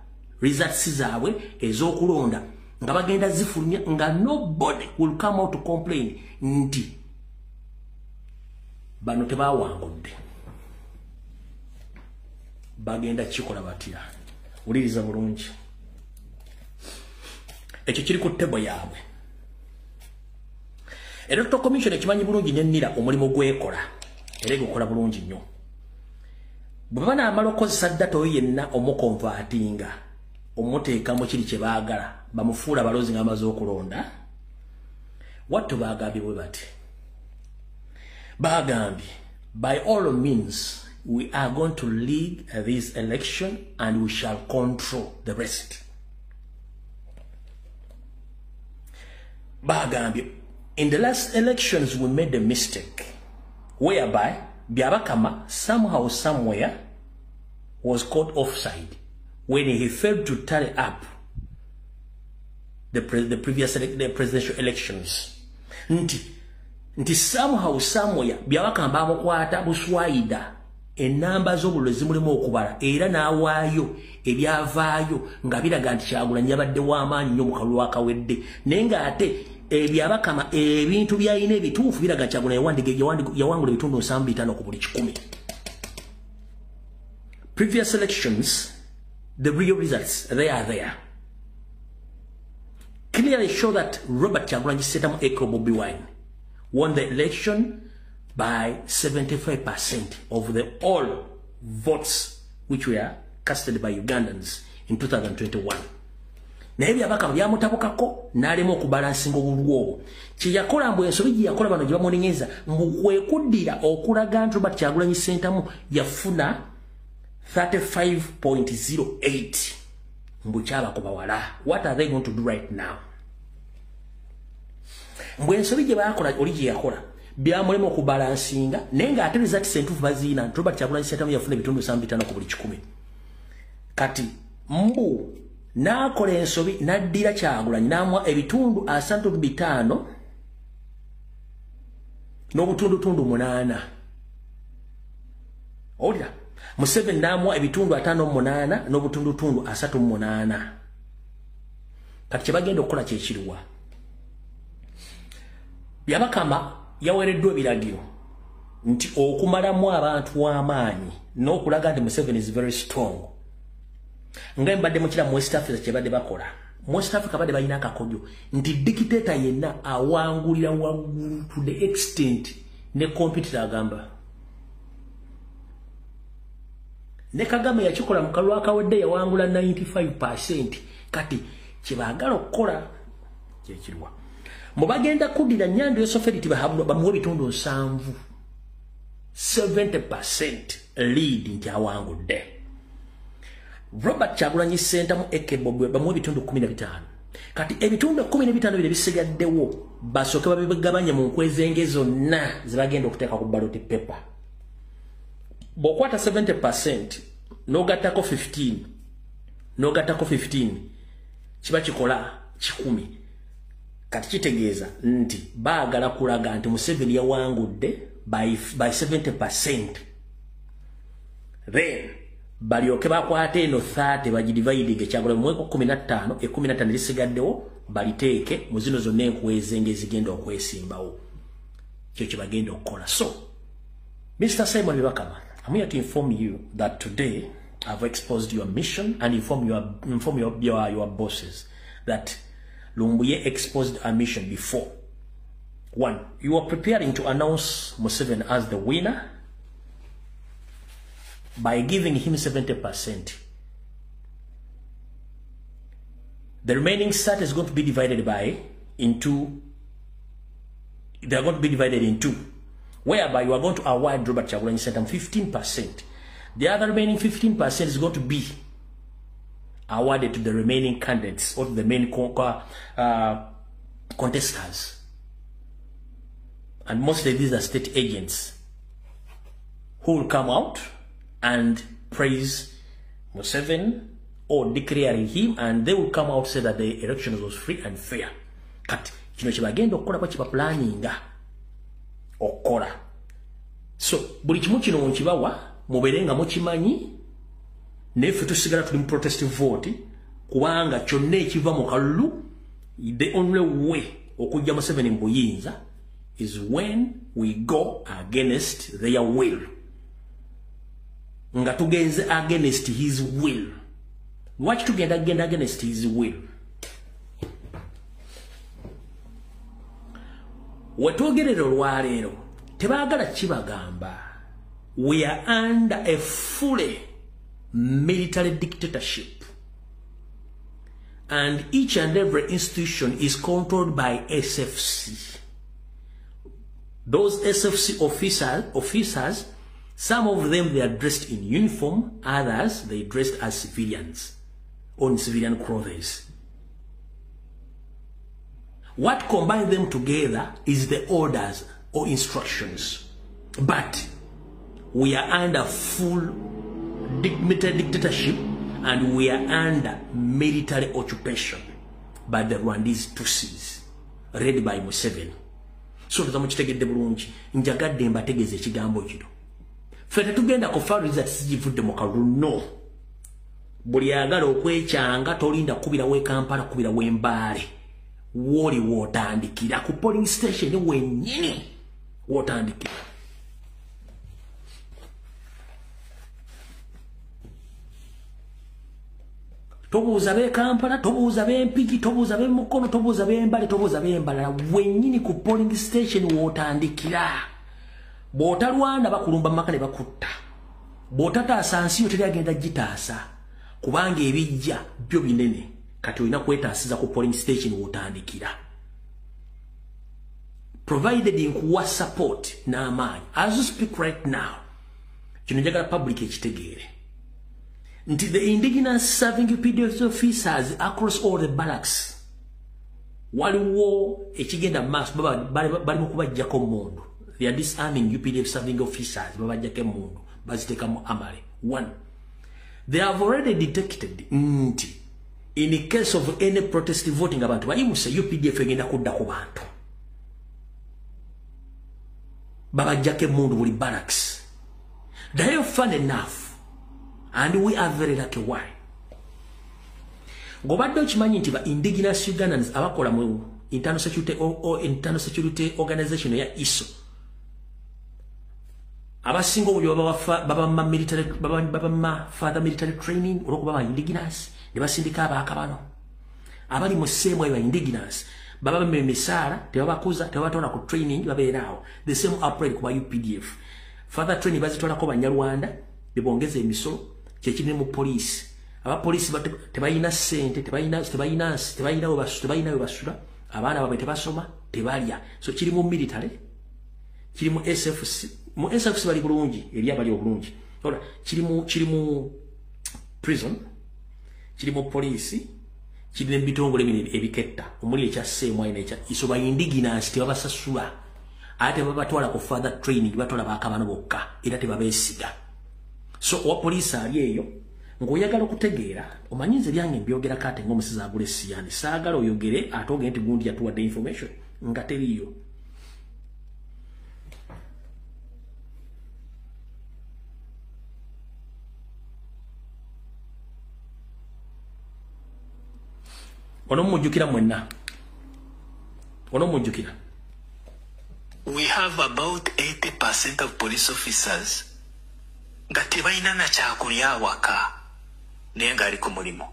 results zaabwe ez'okulonda nga bagenda zifulumya, nga nobody will come out to complain nti bano tebawangudde. Bagenda kikola batya? Wuliriza bulungi, ekyo kiri ku table yaabwe. Electoral Commission ekimanyi bulungi ne NIRA omulimu gwekola, era egukola bulungi nnyo. Bwe banaamala okukozesa data oyo yenna omukonvatinga omuteeka mu kiri kye baagala bamufuula balozi nga bamaze okulonda, watto baagambye bwe bati, bagambye by all means we are going to lead this election and we shall control the rest. Bagambye in the last elections we made a mistake whereby Byabakama somehow somewhere was caught offside when he failed to tally up the previous the presidential elections. Nti somehow somewhere Byabakama bamukwata buswaida enamba z'obululu zimulimu okubala era n'awaayo ebyavaayo nga biraga nti Kyagulanyi yabadde w'amaanyi nnyo mu kalulu akawedde, naye ng'ate Byabakama ebintu by'alina ebituufu biraga Kyagulanyi yawangula ebitundu 75 ku buli 100. Previous elections, the real results, they are there. Clearly show that Robert Kyagulanyi Ssentamu aka Bobi Wine won the election by 75% of the all votes which were casted by Ugandans in 2021. Naye Byabakama byamutabukako n'alema okubalansinga obululu obwo. Kye yakola mbu ensobi gye yakola bano gye bamunenyeza mbu kwe kuddira okulaga nti Robert Kyagulanyi Ssentamu yafuna 35.08 mbu kyabakuba wala. What are they going to do right now? Mbu ensobi gye baakola oli gye yakola byamulema okubalansinga, naye ng'ate results entuufu baziina nti Robert Kyagulanyi Ssentamu yafuna ebitundu 75 ku buli 100. Kati mbu n'akola ensobi n'addira Kyagulanyi n'amuwa ebitundu 35 n'obutundutundu 8. Owulira? Museveni n'amuwa ebitundu 58 n'obutundutundu 38. Kati kye bagenda okukola kye kiruwa? Byabakama yaweereddwa ebiragiro nti okumalamu abantu amaanyi n'okulaga nti Museveni is very strong. Nga mbadde mukira mu West Africa kye badde bakola. Mu West Africa badde balina akakodyo nti dictator yenna awangulira waggulu to the extent ne computer agamba. Ne Kagame yakikola mu kalulu akawedde yawangula 95%. Kati kye baagala okukola kye kiruwa? Mu bagenda kuddira Nyando Yosoferi bamuwe ebitundu 70, 70% lead nti awangudde. Robert Kyagulanyi Ssentamu aka Bobi bamuwe ebitundu 15. Kati ebitundu 15 bino bisigaddewo basooke babigabanye mu nkwezenge zonna ze bagenda okuteeka ku ballot paper. Bw'okwata 70% n'ogattako 15 n'ogattako 15 kiba kikola 100. Kati kitegeeza nti baagala kulaga nti Museveni yawangudde by 70%. Then balyoke bakwate eno 30 bagidividinge Kyagulanyi bamuweko 15, 15 lisigaddewo baliteeke mu zino zonna enkwezenge ezigenda okwesimbawo. Kyo kye bagenda okukola. So Mr. Simon Byabakama, I'm here to inform you that today I've exposed your mission and inform your bosses that Lumbuye exposed our mission before. One, you are preparing to announce Museveni as the winner by giving him 70%. The remaining set is going to be divided by into, they are going to be divided in two, whereby you are going to award Robert Kyagulanyi Ssentamu 15%. The other remaining 15% is going to be awarded to the remaining candidates or to the main contestants. And mostly these are state agents who will come out and praise Museveni or declaring him, and they will come out say that the election was free and fair. Kati kino kye bagenda okukola kwa kiba planninga okukola. So buli kimu kino nkibawa mubeere nga mukimanyi, neffe tusigala tuli mu protest vote, kubanga kyonna ekiva mu kalulu, the only way okujja Museveni mu buyinza is when we go against their will. Nga tugenze against his will. Lwaki tugenda genda against his will? Wetwogerera olwaleero tebaagala kibagamba, We are under a fully military dictatorship. And each and every institution is controlled by SFC. Those SFC officers, some of them, they are dressed in uniform, others, they dressed as civilians, on civilian clothes. What combines them together is the orders or instructions. But we are under full military dictatorship and we are under military occupation by the Rwandese Tutsis, led by Museveni. So tuzamukitegedde bulungi, njagadde mbategeeze ekigambo kino. Ffe tetugenda kufa results zivudde mu kalulu, no. Buli ayagala okwekyanga tolinda kubira w'e Kampala, kubira w'e Mbale. Woli wotandikira ku polling station wennyini wotandikira. Tobuuza b'e Kampala, tobuuza b'e Mpigi, tobuuza b'e Mukono, tobuuza b'e Mbale, tobuuza b'e Mbalala, wennyini ku polling station wotandikira. Bw'otalwana bakulumba mu maka ne bakutta. Bw'otataasa nsi yo teri agenda gitaasa, kubanga ebijja byo binene. Kati olina kwetaasiza ku polling station wotandikira. Provided nkuwa support n'amaanyi. As you speak right now, kino njagala public ekitegeere nti the indigenous serving UPDF officers across all the barracks, waliwo ekigenda mu maaso, bali mu kubaggyako emmundu. They are disarming UPDF serving officers, babaggyako emmundu, baziteeka mu amale. One, they have already detected nti in case of any protest voting abantu bayimuse, UPDF egenda kudda ku bantu. Babaggyako emmundu buli barracks. They are fun enough. And we are very lucky. Why? Ng'obadde okimanyi nti ba indigenous Ugandans abakola mu internal security or internal security organization ya ISO, abasinga obuli babamma further military training olw'okuba ba indigenous ne basindika abaakabano abali mu same ba indigenous babamma emisaala, tebabakuza, tebabatwala ku training, babeera awo. The same applied ku ba UPDF. Further training bazitwalako Banyarwanda bebongeza emisolo. Kyekiri mu poliisi. Abapoliisi tebalina ssente, tebalina we basula, abaana baabwe tebasoma, tebalya. So kiri mu military, kiri mu SFC. Mu SFC bali bulungi, eri abali obulungi. Kiri mu prison, kiri mu poliisi, kiri ne bitongole bino ebiketta omuli ekya CMI n'ekya ISO. Ba indigenous tebabasasula, ate babatwala ku further training, batwala bakabano bokka era tebabeesiga. So owa poliisi ali eyo ng'oyagala okutegeera, omanyi nze byange mbyogerako ate ng'omusizi agula essiyani, saagala oyogere ate ogende nti gundi yatuwadde information nga teriiyo. Ono mujjukira mwenna, ono mujjukira. We have about 80% of police officers nga tebalina na kyakulya awaka, naye ng'ali ku mulimu.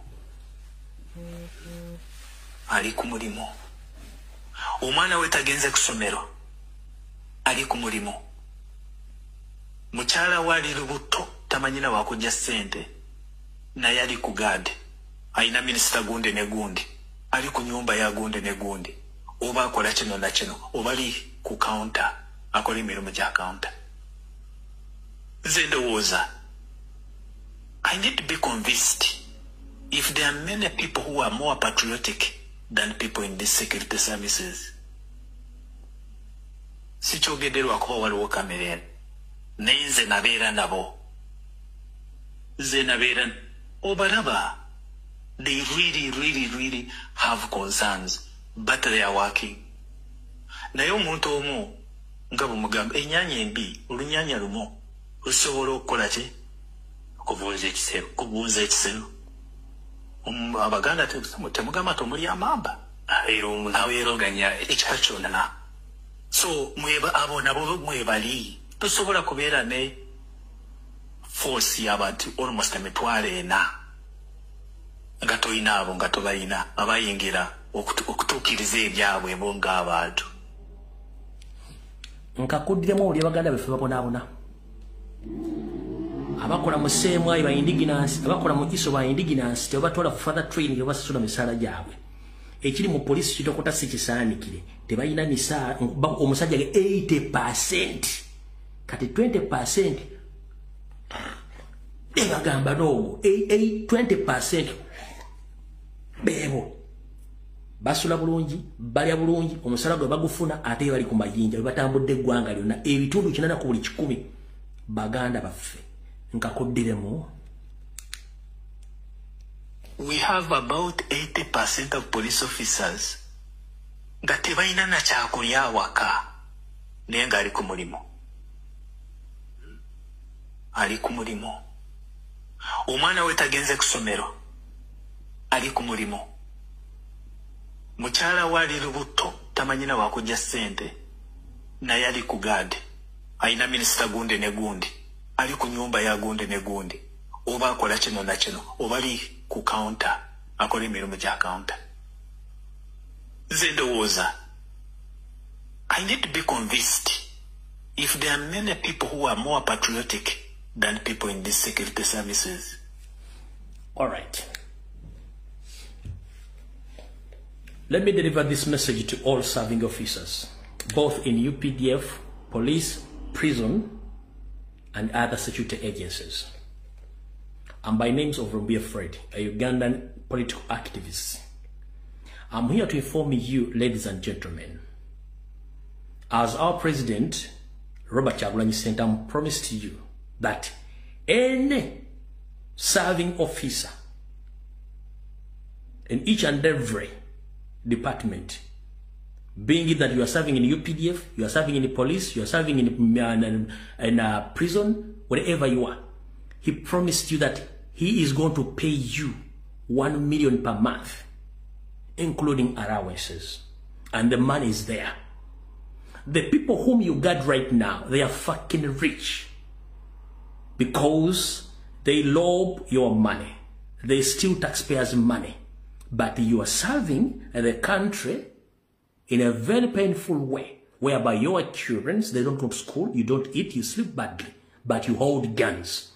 Ali ku mulimu. Omwana we tagenze ku ssomero, ali ku mulimu. Mukyala we ali lubuto, tamanyina wakujja ssente, naye ali ku gaadi. Alina minisita gundi ne gundi, ali ku nyumba ya gundi ne gundi, oba akola kino na kino, oba ali ku counter, akola emirimu gya counter. Nze ndowooza, I need to be convinced if there are many people who are more patriotic than people in the security services. Sikyogedde lwakuba waliwo kamera eno, naye nze nabeera nabo. Nze nabeera obalaba, they really, really, really have concerns, but they are working. Naye omuntu omu nga bwemugamba ennyanya embi, olunyanya lumu lusobola okukola ki? Okubuuza ekisero, kubuuza ekisero. Abaganda temugamba tomuli amamba, abeeroganya ekika kyonna. So abo nabo mwebali, tosobola kubeera ne force y'abantu almost 400 nga toyina abo, nga tobalina abayingira okutuukiriza ebyabwe bo ng'abantu. Nkakuddiremu oli abaganda baffe babonaabona. Abakola mu CMI ba indigenous, abakola mu ISO ba indigenous, tebatwala further training, tebasasula misaala gyabwe. Ekiri mu police kitokota si kisaanikire, tebalina misaala, omusajja ge 80%, kati 20% ebagamba n'ogwo 20% beebo basula bulungi, balya bulungi, omusala gwe bagufuna ate bali ku mayinja, bwe batambudde eggwanga lyonna, ebitundu 8 ku buli 100 baganda baffe. Nkakuddiremu. We have about 80% of police officers nga tebalina na kyakulya awaka, naye ng'ali ku mulimu. Ali ku mulimu. Omwana we tagenze ku ssomero, ali ku mulimu. Mukyala we ali lubuto, tamanyi na wakujja ssente, naye ali ku guard. Alina minisita gundi ne gundi, ali ku nyumba ya gundi ne gundi, oba akola kino na kino, oba ali ku counter, akola emirimu gya counter. Nze ndowooza, I need to be convinced if there are many people who are more patriotic than people in these security services. All right. Let me deliver this message to all serving officers, both in UPDF, police, prison, and other security agencies. I'm by names of Rumbia Fred, a Ugandan political activist. I'm here to inform you, ladies and gentlemen, as our president, Robert Kyagulanyi Ssentamu, promised to you that any serving officer in each and every department, being it that you are serving in UPDF, you are serving in the police, you are serving in a prison, wherever you are, he promised you that he is going to pay you 1 million per month, including allowances. And the money is there. The people whom you got right now, they are fucking rich because they lob your money. They steal taxpayers' money. But you are serving the country in a very painful way, whereby your children, they don't go to school, you don't eat, you sleep badly, but you hold guns.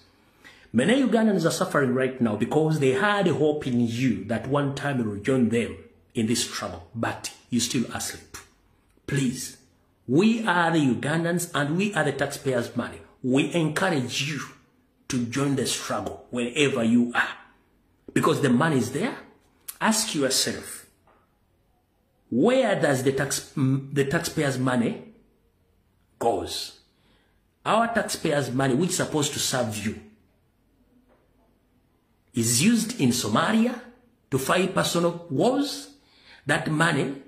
Many Ugandans are suffering right now because they had hope in you that one time you will join them in this struggle, but you still asleep. Please, we are the Ugandans and we are the taxpayers' money. We encourage you to join the struggle wherever you are, because the money is there. Ask yourself, where does the taxpayers' money goes? Our taxpayers' money, which is supposed to serve you, is used in Somalia to fight personal wars. That money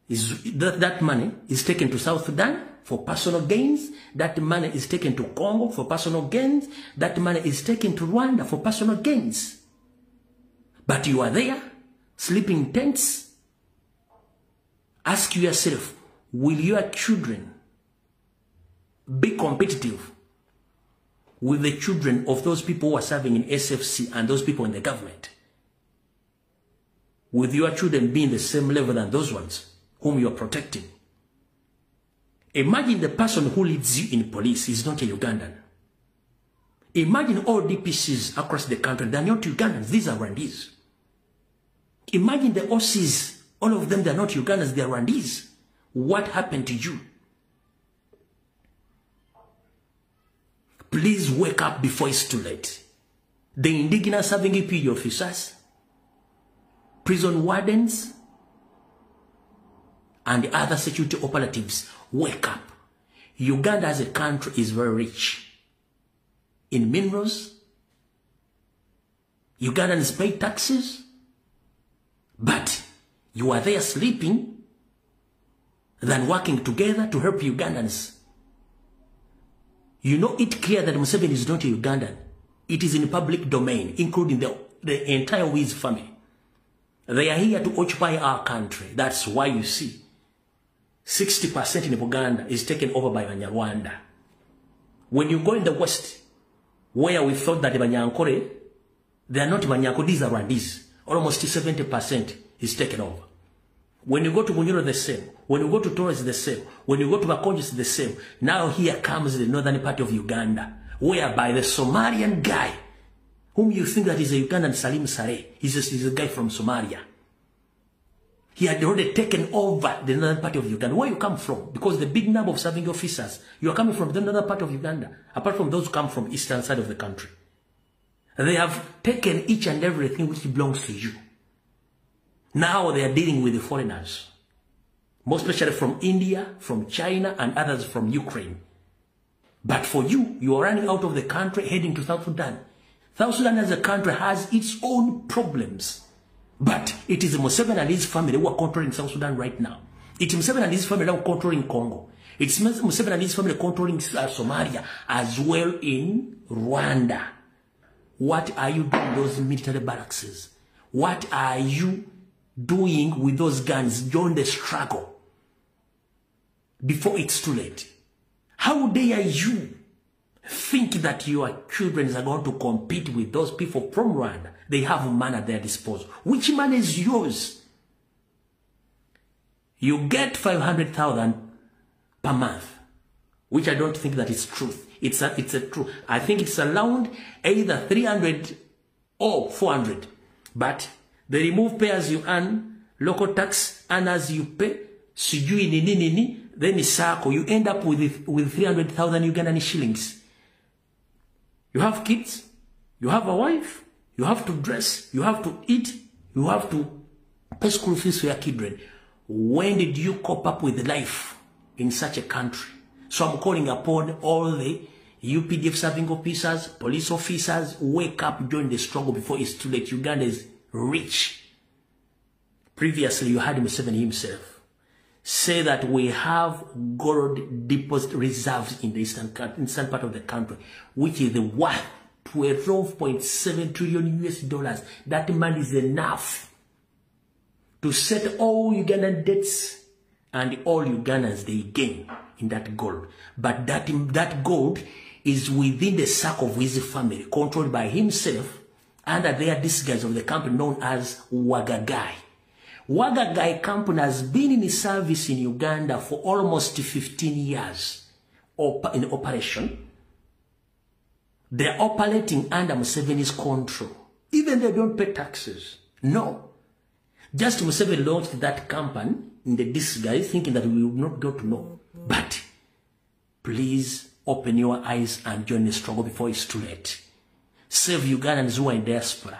is taken to South Sudan for personal gains. That money is taken to Congo for personal gains. That money is taken to Rwanda for personal gains. But you are there, sleeping in tents. Ask yourself, will your children be competitive with the children of those people who are serving in SFC and those people in the government? With your children being the same level than those ones whom you are protecting? Imagine the person who leads you in police is not a Ugandan. Imagine all DPCs across the country, they are not Ugandans, these are Rwandese. Imagine the OCs, all of them, they are not Ugandans, they are Rwandese. What happened to you? Please wake up before it's too late. The indigenous serving EPD officers, prison wardens, and the other security operatives, wake up. Uganda as a country is very rich in minerals. Ugandans pay taxes, but you are there sleeping than working together to help Ugandans. You know it clear that Museveni is not a Ugandan. It is in public domain, including the entire Wiz family. They are here to occupy our country. That's why you see 60% in Uganda is taken over by Banyarwanda. When you go in the West, where we thought that the Banyankore, they are not Banyankore, these are Rwandese. Almost 70% is taken over. When you go to Bunyoro, the same. When you go to Torres, the same. When you go to Bakonjo, the same. Now here comes the northern part of Uganda, whereby the Somalian guy, whom you think that is a Ugandan Salim Saleh, he's a guy from Somalia. He had already taken over the northern part of Uganda. Where you come from? Because the big number of serving officers, you are coming from the northern part of Uganda, apart from those who come from eastern side of the country. They have taken each and everything which belongs to you. Now they are dealing with the foreigners, most especially from India, from China, and others from Ukraine. But for you, you are running out of the country, heading to South Sudan. South Sudan as a country has its own problems. But it is Museveni and his family who are controlling South Sudan right now. It's Museveni and his family who are controlling Congo. It's Museveni and his family controlling Somalia, as well in Rwanda. What are you doing those military barracks? What are you doing with those guns? Join the struggle before it's too late. How dare you think that your children are going to compete with those people from Rwanda? They have money at their disposal. Which money is yours? You get 500,000 per month, which I don't think that is truth. It's a truth. I think it's around either 300 or 400. But they remove pay as you earn, local tax, and as you pay, sijui nini nini, then sako, you end up with 300,000 Ugandan shillings. You have kids, you have a wife, you have to dress, you have to eat, you have to pay school fees for your children. When did you cope up with life in such a country? So I'm calling upon all the UPDF serving officers, police officers, wake up, join the struggle before it's too late. Uganda is rich. Previously, you had Museveni himself say that we have gold deposit reserves in the eastern part of the country, which is worth $12.7 trillion US. That money is enough to set all Ugandan debts and all Ugandans they gain in that gold. But that gold is within the circle of his family, controlled by himself, under their disguise of the company known as Wagagai. Wagagai company has been in service in Uganda for almost 15 years in operation. They're operating under Museveni's control. Even they don't pay taxes. No. Just Museveni launched that company in the disguise, thinking that we would not go to know. But please open your eyes and join the struggle before it's too late. Save Ugandans who are in diaspora.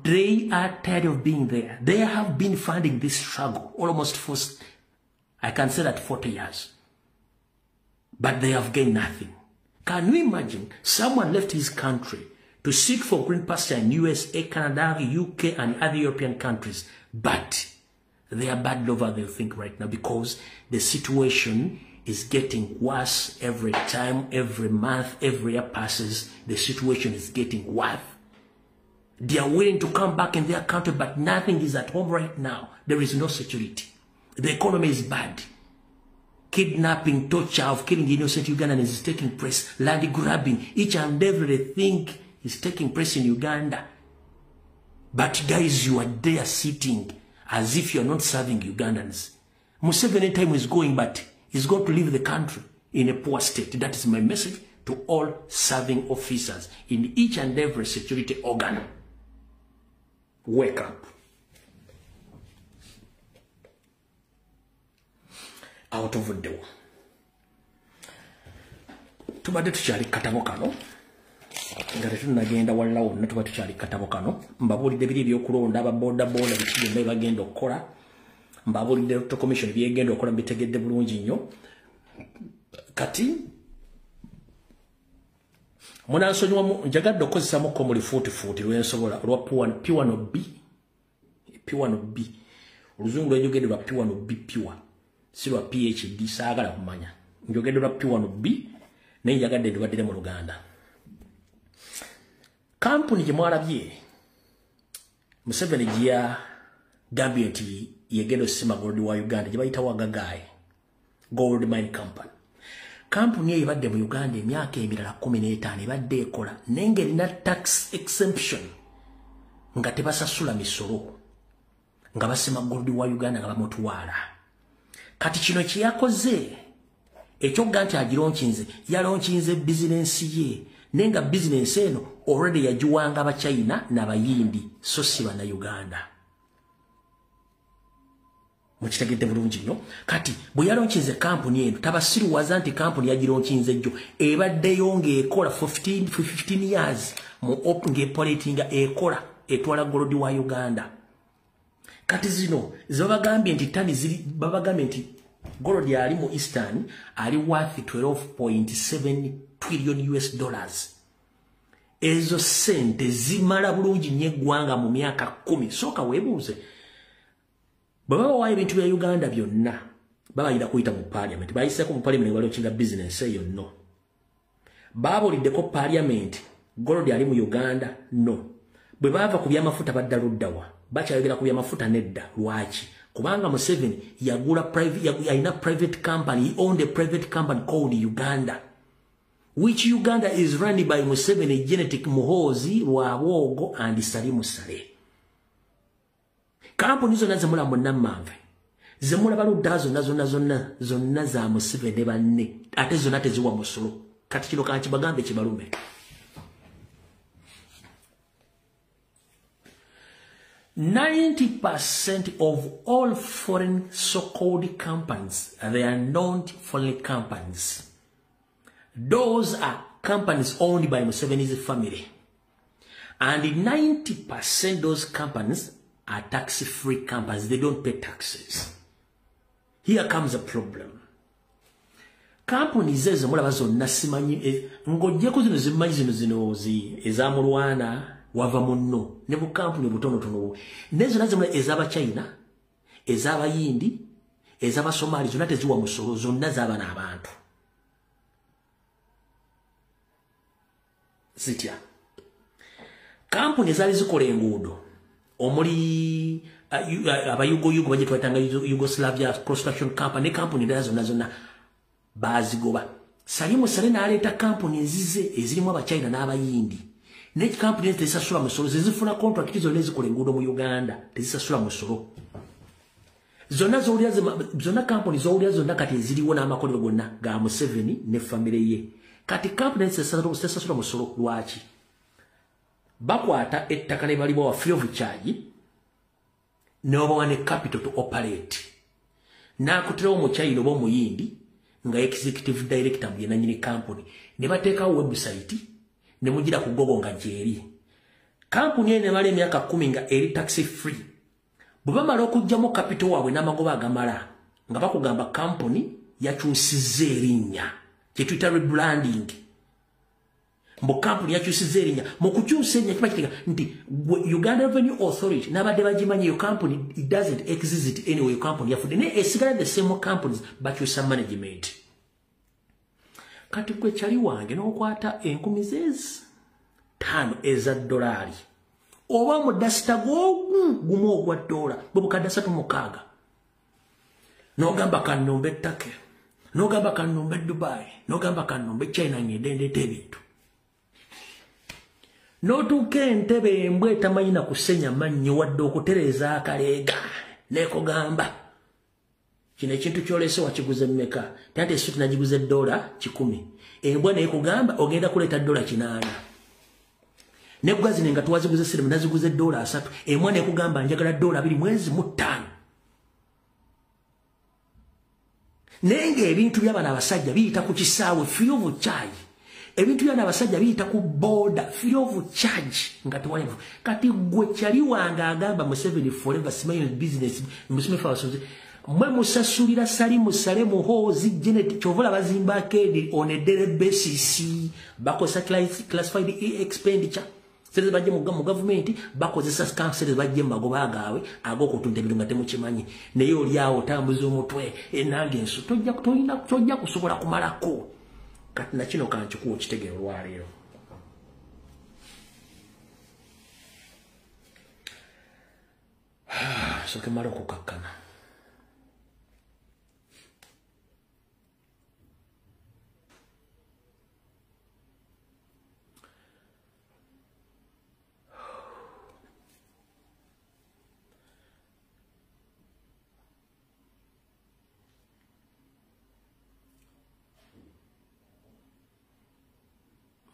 They are tired of being there. They have been funding this struggle almost for, I can say that 40 years. But they have gained nothing. Can you imagine someone left his country to seek for green pasture in USA, Canada, UK, and other European countries? But they are bad lover, they think right now, because the situation is getting worse every time, every month, every year passes. The situation is getting worse. They are willing to come back in their country, but nothing is at home right now. There is no security. The economy is bad. Kidnapping, torture of killing innocent Ugandans is taking place. Land grabbing, each and everything is taking place in Uganda. But guys, you are there sitting as if you are not serving Ugandans. Museveni time is going, but he's going to leave the country in a poor state. That is my message to all serving officers in each and every security organ. Wake up. Out of the door. Tubadde tukyali katabo kano nga tetunnagenda walla wonna, tuba tukyali katabo kano. Mbabuulidde biri ebyokulonda aba boda boda biki byonna bagenda okukola. Mbabuulidde Electoral Commission byegenda okukola, mbitegedde bulungi nnyo. Kati munansonyiwa, njagadde okukozesamuko mu lifuutifuuti lwensobola olwa P1B P1B oluzungu lwenjogedde lwa P1B pure, si lwa PhD, saagala kumanya. Njogedde lwa P1B naye njagadde ndibaddire mu Luganda. Kampuni gye mwalabye Museveni gye yagambye nti yegenda osima gold wa Uganda gye bayita Wagagai Gold Mine Company. Kampuni eyo ebadde mu Uganda emyaka emirala 15 ebadde ekola naye ng'erina tax exemption nga tebasasula misolo. Nga basima gold wa Uganda nga bamutwala. Kati kino kye yakoze ekyogga nti agilaunchinze, yalaunchinze business ye. Nenga business eno already yagiwanga Abachina n'Abayindi, so si bana Uganda. Mukitegedde bulungi nnyo. Kati bwe yalaunchinze kampuni eno, tabasiruwaza nti kampuni yagilaunchinze jjo, ebaddeyo ng'ekola for 15 years mu ng'epolatinga ekola etwala gold wa Uganda. Kati zino zebabagambye nti tani ziri, babagambye nti gold ali mu Eastern ali worth 12.7 trillion US dollars. Ezo sente zimala bulungi nnyo eggwanga mu myaka 10. Sooka weebuuze, bwe baba ebintu bya Uganda byonna babayira kuyita mu parliament, bayiseeko mu parliament balaunchinga business eyo no. Baabuliddeko parliament gold ali mu Uganda no. Bwe baava ku byamafuta badda luddawa, bakyayogera ku byamafuta nedda. Lwaki? Kubanga Museveni yagula private, yalina private company, he owned a private company called Uganda, which Uganda is run by Museveni, Genetic Muhoozi, Rwabwogo and Salimu Saleh. Kampuni zonna zemula munnamanve, zemula baludda zonna zonna zonna zonna za Museveni banne, ate zonna teziwa musolo. Kati kino kankibagambe kibalume. 90% of all foreign so-called companies, they are not foreign companies. Those are companies owned by Museveni's family. And 90% those companies are tax-free companies. They don't pay taxes. Here comes a problem. Companies ezo mulaba zonna simanyi, ng'oggyeko zino zimanyi zino zino ezamulwana wava munno ne bu kampuni butonotono, ne zonna zimula ez'Abachina, ez'Abayindi, ez'Abasomali zonna teziwa musolo, zonna z'abaana abantu. Zitya kampuni ezaali zikola enguudo omuli abayugoyugo bajje twatanga Yugoslavia Construction Company ne kampuni endala zonna zonna baazigoba. Salimu Saleh n'aleeta kampuni ezize ezirimu Abachina n'Abayindi. Ne kampuni tezisasula musolo, zezifuna contract zonna ezikola enguudo mu Uganda tezisasula musolo. Zonna z'owulira, zonna kampuni z'owulira zonna kati eziriwo n'amakolero gonna ga Museveni ne famire ye. Kati kampuni tezisasula musolo lwaki? Bakwata ettaka ne balibawa free of charge, ne babawa ne capital to operate. N'akutirawo Omuchina oba Omuyindi nga executive director mu yenannyini kampuni, ne bateekawo website ne mugira ku Google nga gyeri. Kampuni eno emala emyaka 10 nga eri tax free. Bwe bamala okuggyamu capital waabwe n'amagoba agamala, nga bakugamba kampuni yakyusizza erinnya, kye tuyita rebranding. Mbu kampuni yakyusizza erinnya, mu kukyusa erinnya kiba kitegeeza nti Uganda Revenue Authority n'abadde bagimanyi eyo company, it doesn't exist anyway, company yafudde, naye esigala the same companies, bakyusa management. Kati gwe kyali wange n'okwata 5,000 eza dolari oba mu dasita gwogu gumu ogwa dola bwe bukadde 36, n'ogamba kannumbe ettake, n'ogamba kannumbe Dubai, n'ogamba kannumbe China ngende ndeeta ebintu, n'otuuka entebe embwa etamanyi na kusenya mannyo wadde okutereeza akaleega, neekugamba kino ekintu kyolese wakiguze mmeka? Anti essuti nagiguze $100. Embwa neekugamba ogenda kuleeta $8. Neekuga zino nga tuwaziguze sirimu naziguze $3. Embwa neekugamba njagala $25. Naye ng'ebintu by'abano abasajja biyita ku kisaawe free of charge. Ebintu by'abano abasajja biyita ku border free of charge nga tewali. Kati gwe kyali wange agamba Museveni forever, simanyi business, Museveni forever. Mwe musasulira Salimu Saleh Muhoozi Janet, kyova bazimba arcade on a daily basis, bakozesa classified expenditure. Sente bajje mu government, bakozesa sente bajje mu magoba gaabwe ag'okutunda ebintu nga temukimanyi. Naye oli awo otambuza omutwe enange ensu tojja kusobola kumalako. Kati na kino kankikuwa okitegeera olwaleero. Sooke mmale okukakkana.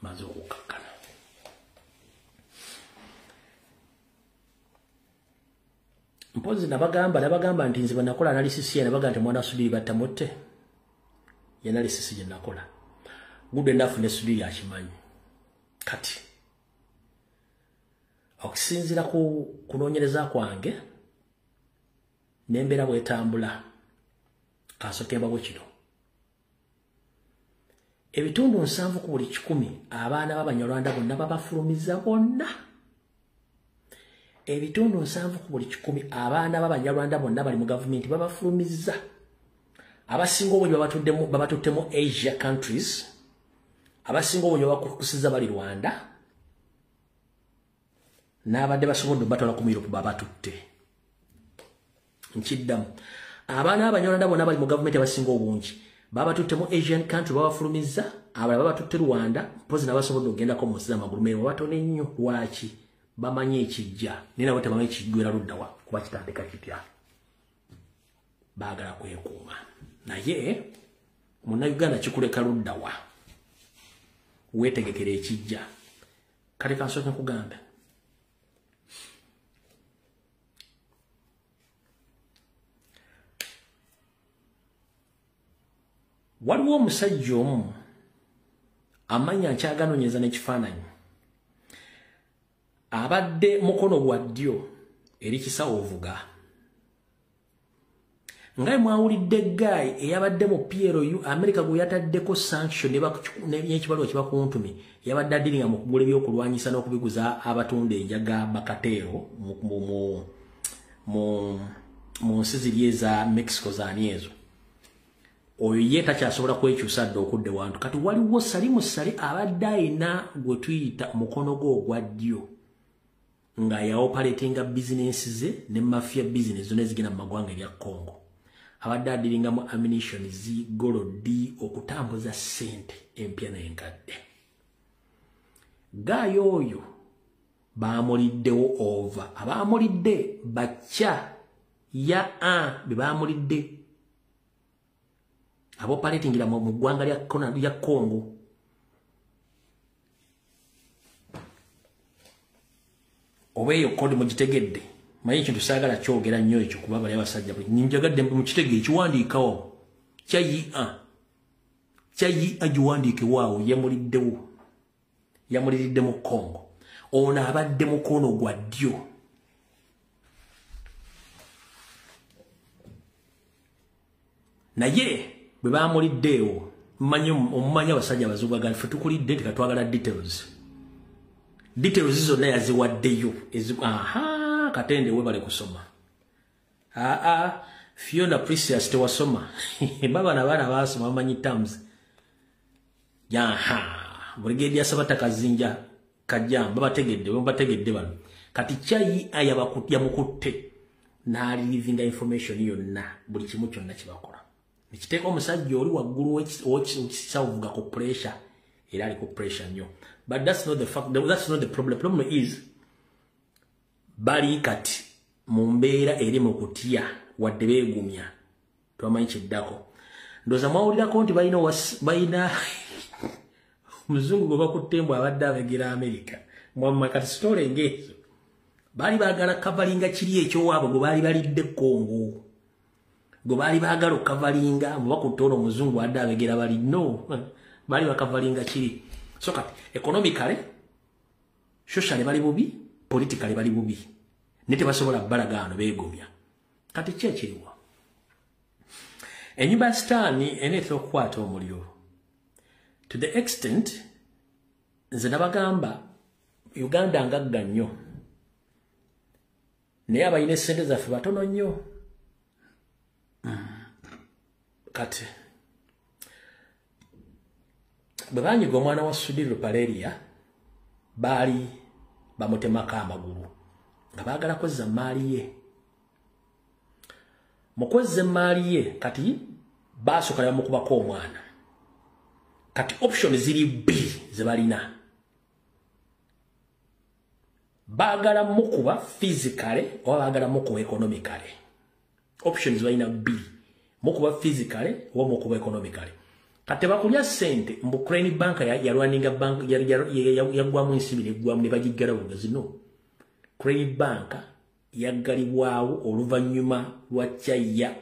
Maze okukakkana. Mpozi nabagamba nti nze bwe nakola analysis ye, nabagamba nti mwana Sudiri battamutte. Ye analysis gye nakola. Good enough ne Sudiri akimanyi. Kati okusinziira ku kunoonyereza kwange n'embeera bw'etambula, kasooke mbawe kino. Ebitundu 70 ku buli 100 abaana b'Abanyarwanda bonna babafulumiza bonna. Ebitundu 70 ku buli 100 abaana b'Abanyarwanda bonna bali mu gavumenti babafulumiza. Abasinga obungi babatutte mu Asia countries, abasinga obungi babakukusiza bali Rwanda, n'abadde basobodde obatwala ku Europe babatutte. Nkiddamu, abaana b'Abanyarwanda bonna bali mu gavumenti abasinga obungi babatutte mu Asian country babafulumiza, abalala babatutte Rwanda, mpozi n'abasobodde okugendako mu nsi z'amagulu meeru batono ennyo. Lwaki? Bamanyi ekijja, naye nabo tebamanyi kijjwera ludda wa, kuba kitandika kitya. Baagala kwekuuma. Naye munnayuganda kikuleka ludda wa, weetegekera ekijja. Kale kansooke nkugambe, waliwo omusajja omu amannya nkyaganoonyeza n'ekifaananyi, abadde mukono gwa ddyo eri Kisawo Ovuga. Nga mwawulidde guy eyabadde mu PLU America gwe yataddeko sanction n'ekibaluwa kibakuntumye, yabadde adiringa mu kugula ebyokulwanyisa n'okubiguza abatunda enjaga bakateero mu nsi ziri eza Mexico zaani ezo. Oyo ye takyasobola kwekyusa dda okudda wantu. Kati waliwo Salimu Sale abadde ayina gwe tuyita omukono gwe ogwa ddyo nga yaoperatinga bizinensi ze ne mafia business zonna ezigenda mu magwanga erya Congo. Abadde adiringamu ammunition zi gold okutambuza ssente empya n'enkadde. Gaayo oyo baamuliddewo ova. Abaamulidde bakya ya a be baamulidde aboperatingira mu ggwanga lya Congo. Oba eyo kodi mugitegedde, manyi ekintu saagala kyogera nnyo ekyo kuba bali abasajja njagadde mukitegere, ekiwandiikawo kyayi giwandiikewaawo. Yamuliddewo, yamuliridde mu Congo. Ono abadde mukono gwa ddyo. Naye bwe bamuliddeewo, omumanyi abasajja abazungu bagamba ffe tukulidde nti katwagala details. Details zonna yaziwaddeyo. Aha, Katende webale kusoma. Aa, Fiona Precious tewasoma. Baba n'abaana baasoma bamanyi terms. Yaha, Brigadier Sabata Kazinja Kajja babategedde bano. Kati kyayi yamukutte n'alilivinga information yonna, buli kimu kyonna kyebakola. Nekiteeka omusajja oli waggulu w'ekisawo ku pressure, era ali ku pressure nnyo. But that's not the fact, that's not the problem. Problem is bali kati mu mbeera eri mu kutya, wadde beegumya twamanyi kiddako. Ndowooza mwawulirako nti balina omuzungu gwe bakutte mbu abadde abegera America. Mwamma kati sitole ng'ezo baali baagala kavalinga kiri ekyowaabwe gwe baali balidde Congo, gwe baali baagala okukavalinga mbu bakutte ono omuzungu adde abegera bali no, baali bakavalinga kiri. So kati economically, socially bali bubi, politically bali bubi, ne tebasobola balagaano beegumya. Kati ki ekiriwa? Ennyumba ya Sitaani eneetera okukwata omuliro to the extent nze nabagamba Uganda ngagga nnyo, naye abalina essente zaffe batono nnyo. Kati bwe banyiga omwana wa Sudhir Ruparelia, baali bamutemako amagulu nga baagala kwezza maali ye. Mu kwezza emaali ye kati baasooka ne bamukubako omwana. Kati option ziri bbiri ze balina. Baagala mukuba physically oba baagala mukuba economically. Options balina bbiri, mukuba physically oba mukuba economically. Kati bakulya sente mbu Crane Bank ya running bank yagwamu ensimbi neggwamu ne bagiggalawo nga zino. Crane Bank yaggalibwawo oluvannyuma lwa Kyaya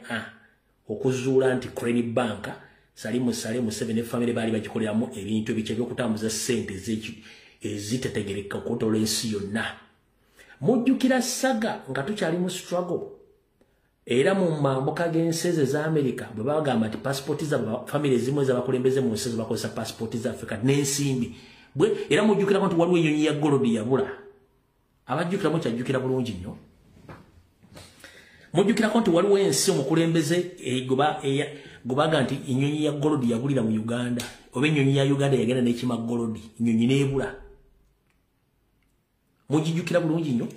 okuzuula nti Crane Bank Salimu Saleh Museveni ne family baali bagikoleramu ebintu ebikya by'okutambuza ssente ezitategereka okutola ensi yonna. Mujjukira saga nga tukyali mu struggle era mu mambuka g'ensi eza America bwe bagamba nti passport za family ezimu ez'abakulembeze mu nsi bakozesa passport za Africa n'ensimbi. Bwe era mujjukira nti waliwo ennyonyi ya gold yabula. Abajjukira mukyajjukira bulungi nnyo. Mujjukirako nti waliwo ensi omukulembeze gobaga nti ennyonyi ya gold yabulira mu Uganda oba ennyonyi ya Uganda yagenda n'ekima gold ennyonyi n'ebula. Mujjukira bulungi nnyo.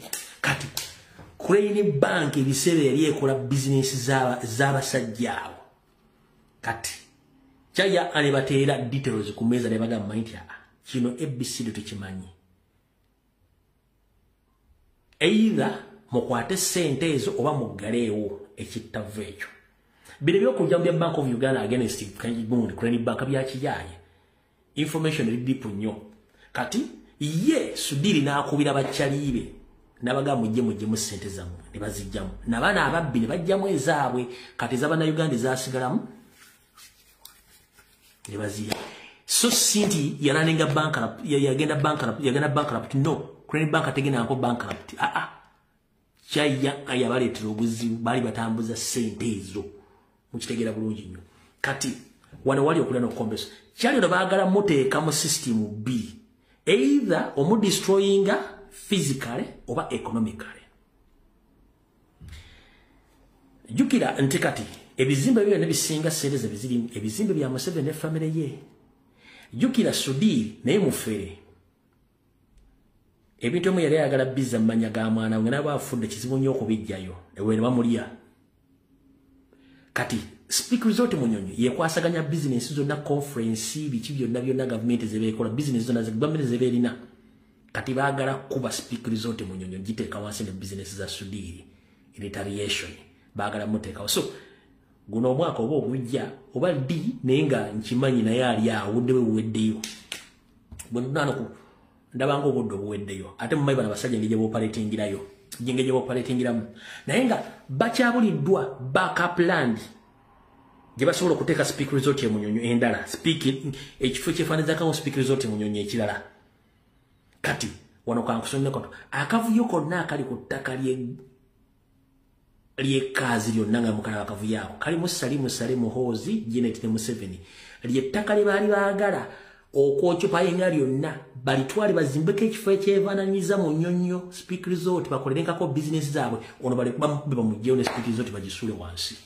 Kati Crane Bank ebiseera yali ekola bizinensi z'abasajja abo. Kati Kyaya ne bateera details ku mmeeza ne bagamba nti kino ABCD tekimanyi. Either mukwate ssente ezo oba muggaleewo ekittavu ekyo. Bino ebyokujja mu bya Bank of Uganda against Crane Bank byakiyaaye. Information eri deep nnyo. Kati ye Sudiri n'akubira bakyaliibe n'abagamba mujje mujjemu ssente zammwe ne bazijjamu. N'abaana ababbi ne bajjamu ezaabwe kati ez'Abannayuganda ezaasigalamu ne baziya. So si nti yalaninga bankrupt, yagenda bankrupt, no. Crane Bank tegenda nko bankrupt. Kyaya yabaleetera obuzibu baali batambuza ssente ezo. Mukitegeera bulungi nnyo. Kati wano wali okulya n'okukombesa. Kyali ono baagala muteeka mu system B. Either omudestroyinga physically oba economically. Jjukira nti kati ebizimbe byonna bisinga ssente ze bizirimu ebizimbe bya Museveni ne family ye. Jjukira Sudiri naye mufere. Ebintu emu yali ayagala bizza mmanya ga mwana we n'aba afudde kizibu nnyo okubiggyayo ewe ne bamulya. Kati Speak Resort Munyonyo yekwasaganya bizinensi zonna, conference biki byonna byonna gavumenti zebeekola bizinensi zonna gavumenti zebeerina. Kati baagala kuba Speak Resort Munyonyo giteeka wansi ne bizinensi za Sudiri in retaliation baagala muteekawo. So guno omwaka oba ogujja oba ddi naye nga nkimanyi naye ali awo obudde bwe buweddeyo. Bwe ntunaano ndabanga obudde obuweddeyo ate mumanyi bano abasajja engeri gye booperatingirayo engeri gye booperatingiramu naye nga bakyabuliddwa backup land gye basobola okuteeka Speak Resort e Munyonyo endala, Speak ekifo kyefaananyizako Speak Resort e Munyonyo ekirala. Kati wano kankusomeko akavuyo konna akali ku ttaka ly'ekaazi lyonna nga mukalaba akavuyo ako kalimu Salimu Saleh Muhoozi, Janet ne Museveni. Ly'ettaka lye baali baagala okwokyupayinga lyonna balitwale bazimbeko ekifo ekyefaananyiza Munyonyo Speak Resort bakolerenkako bizinensi zaabwe ono bamukube bamuggyeyo ne Speak Resort bagisuule wansi.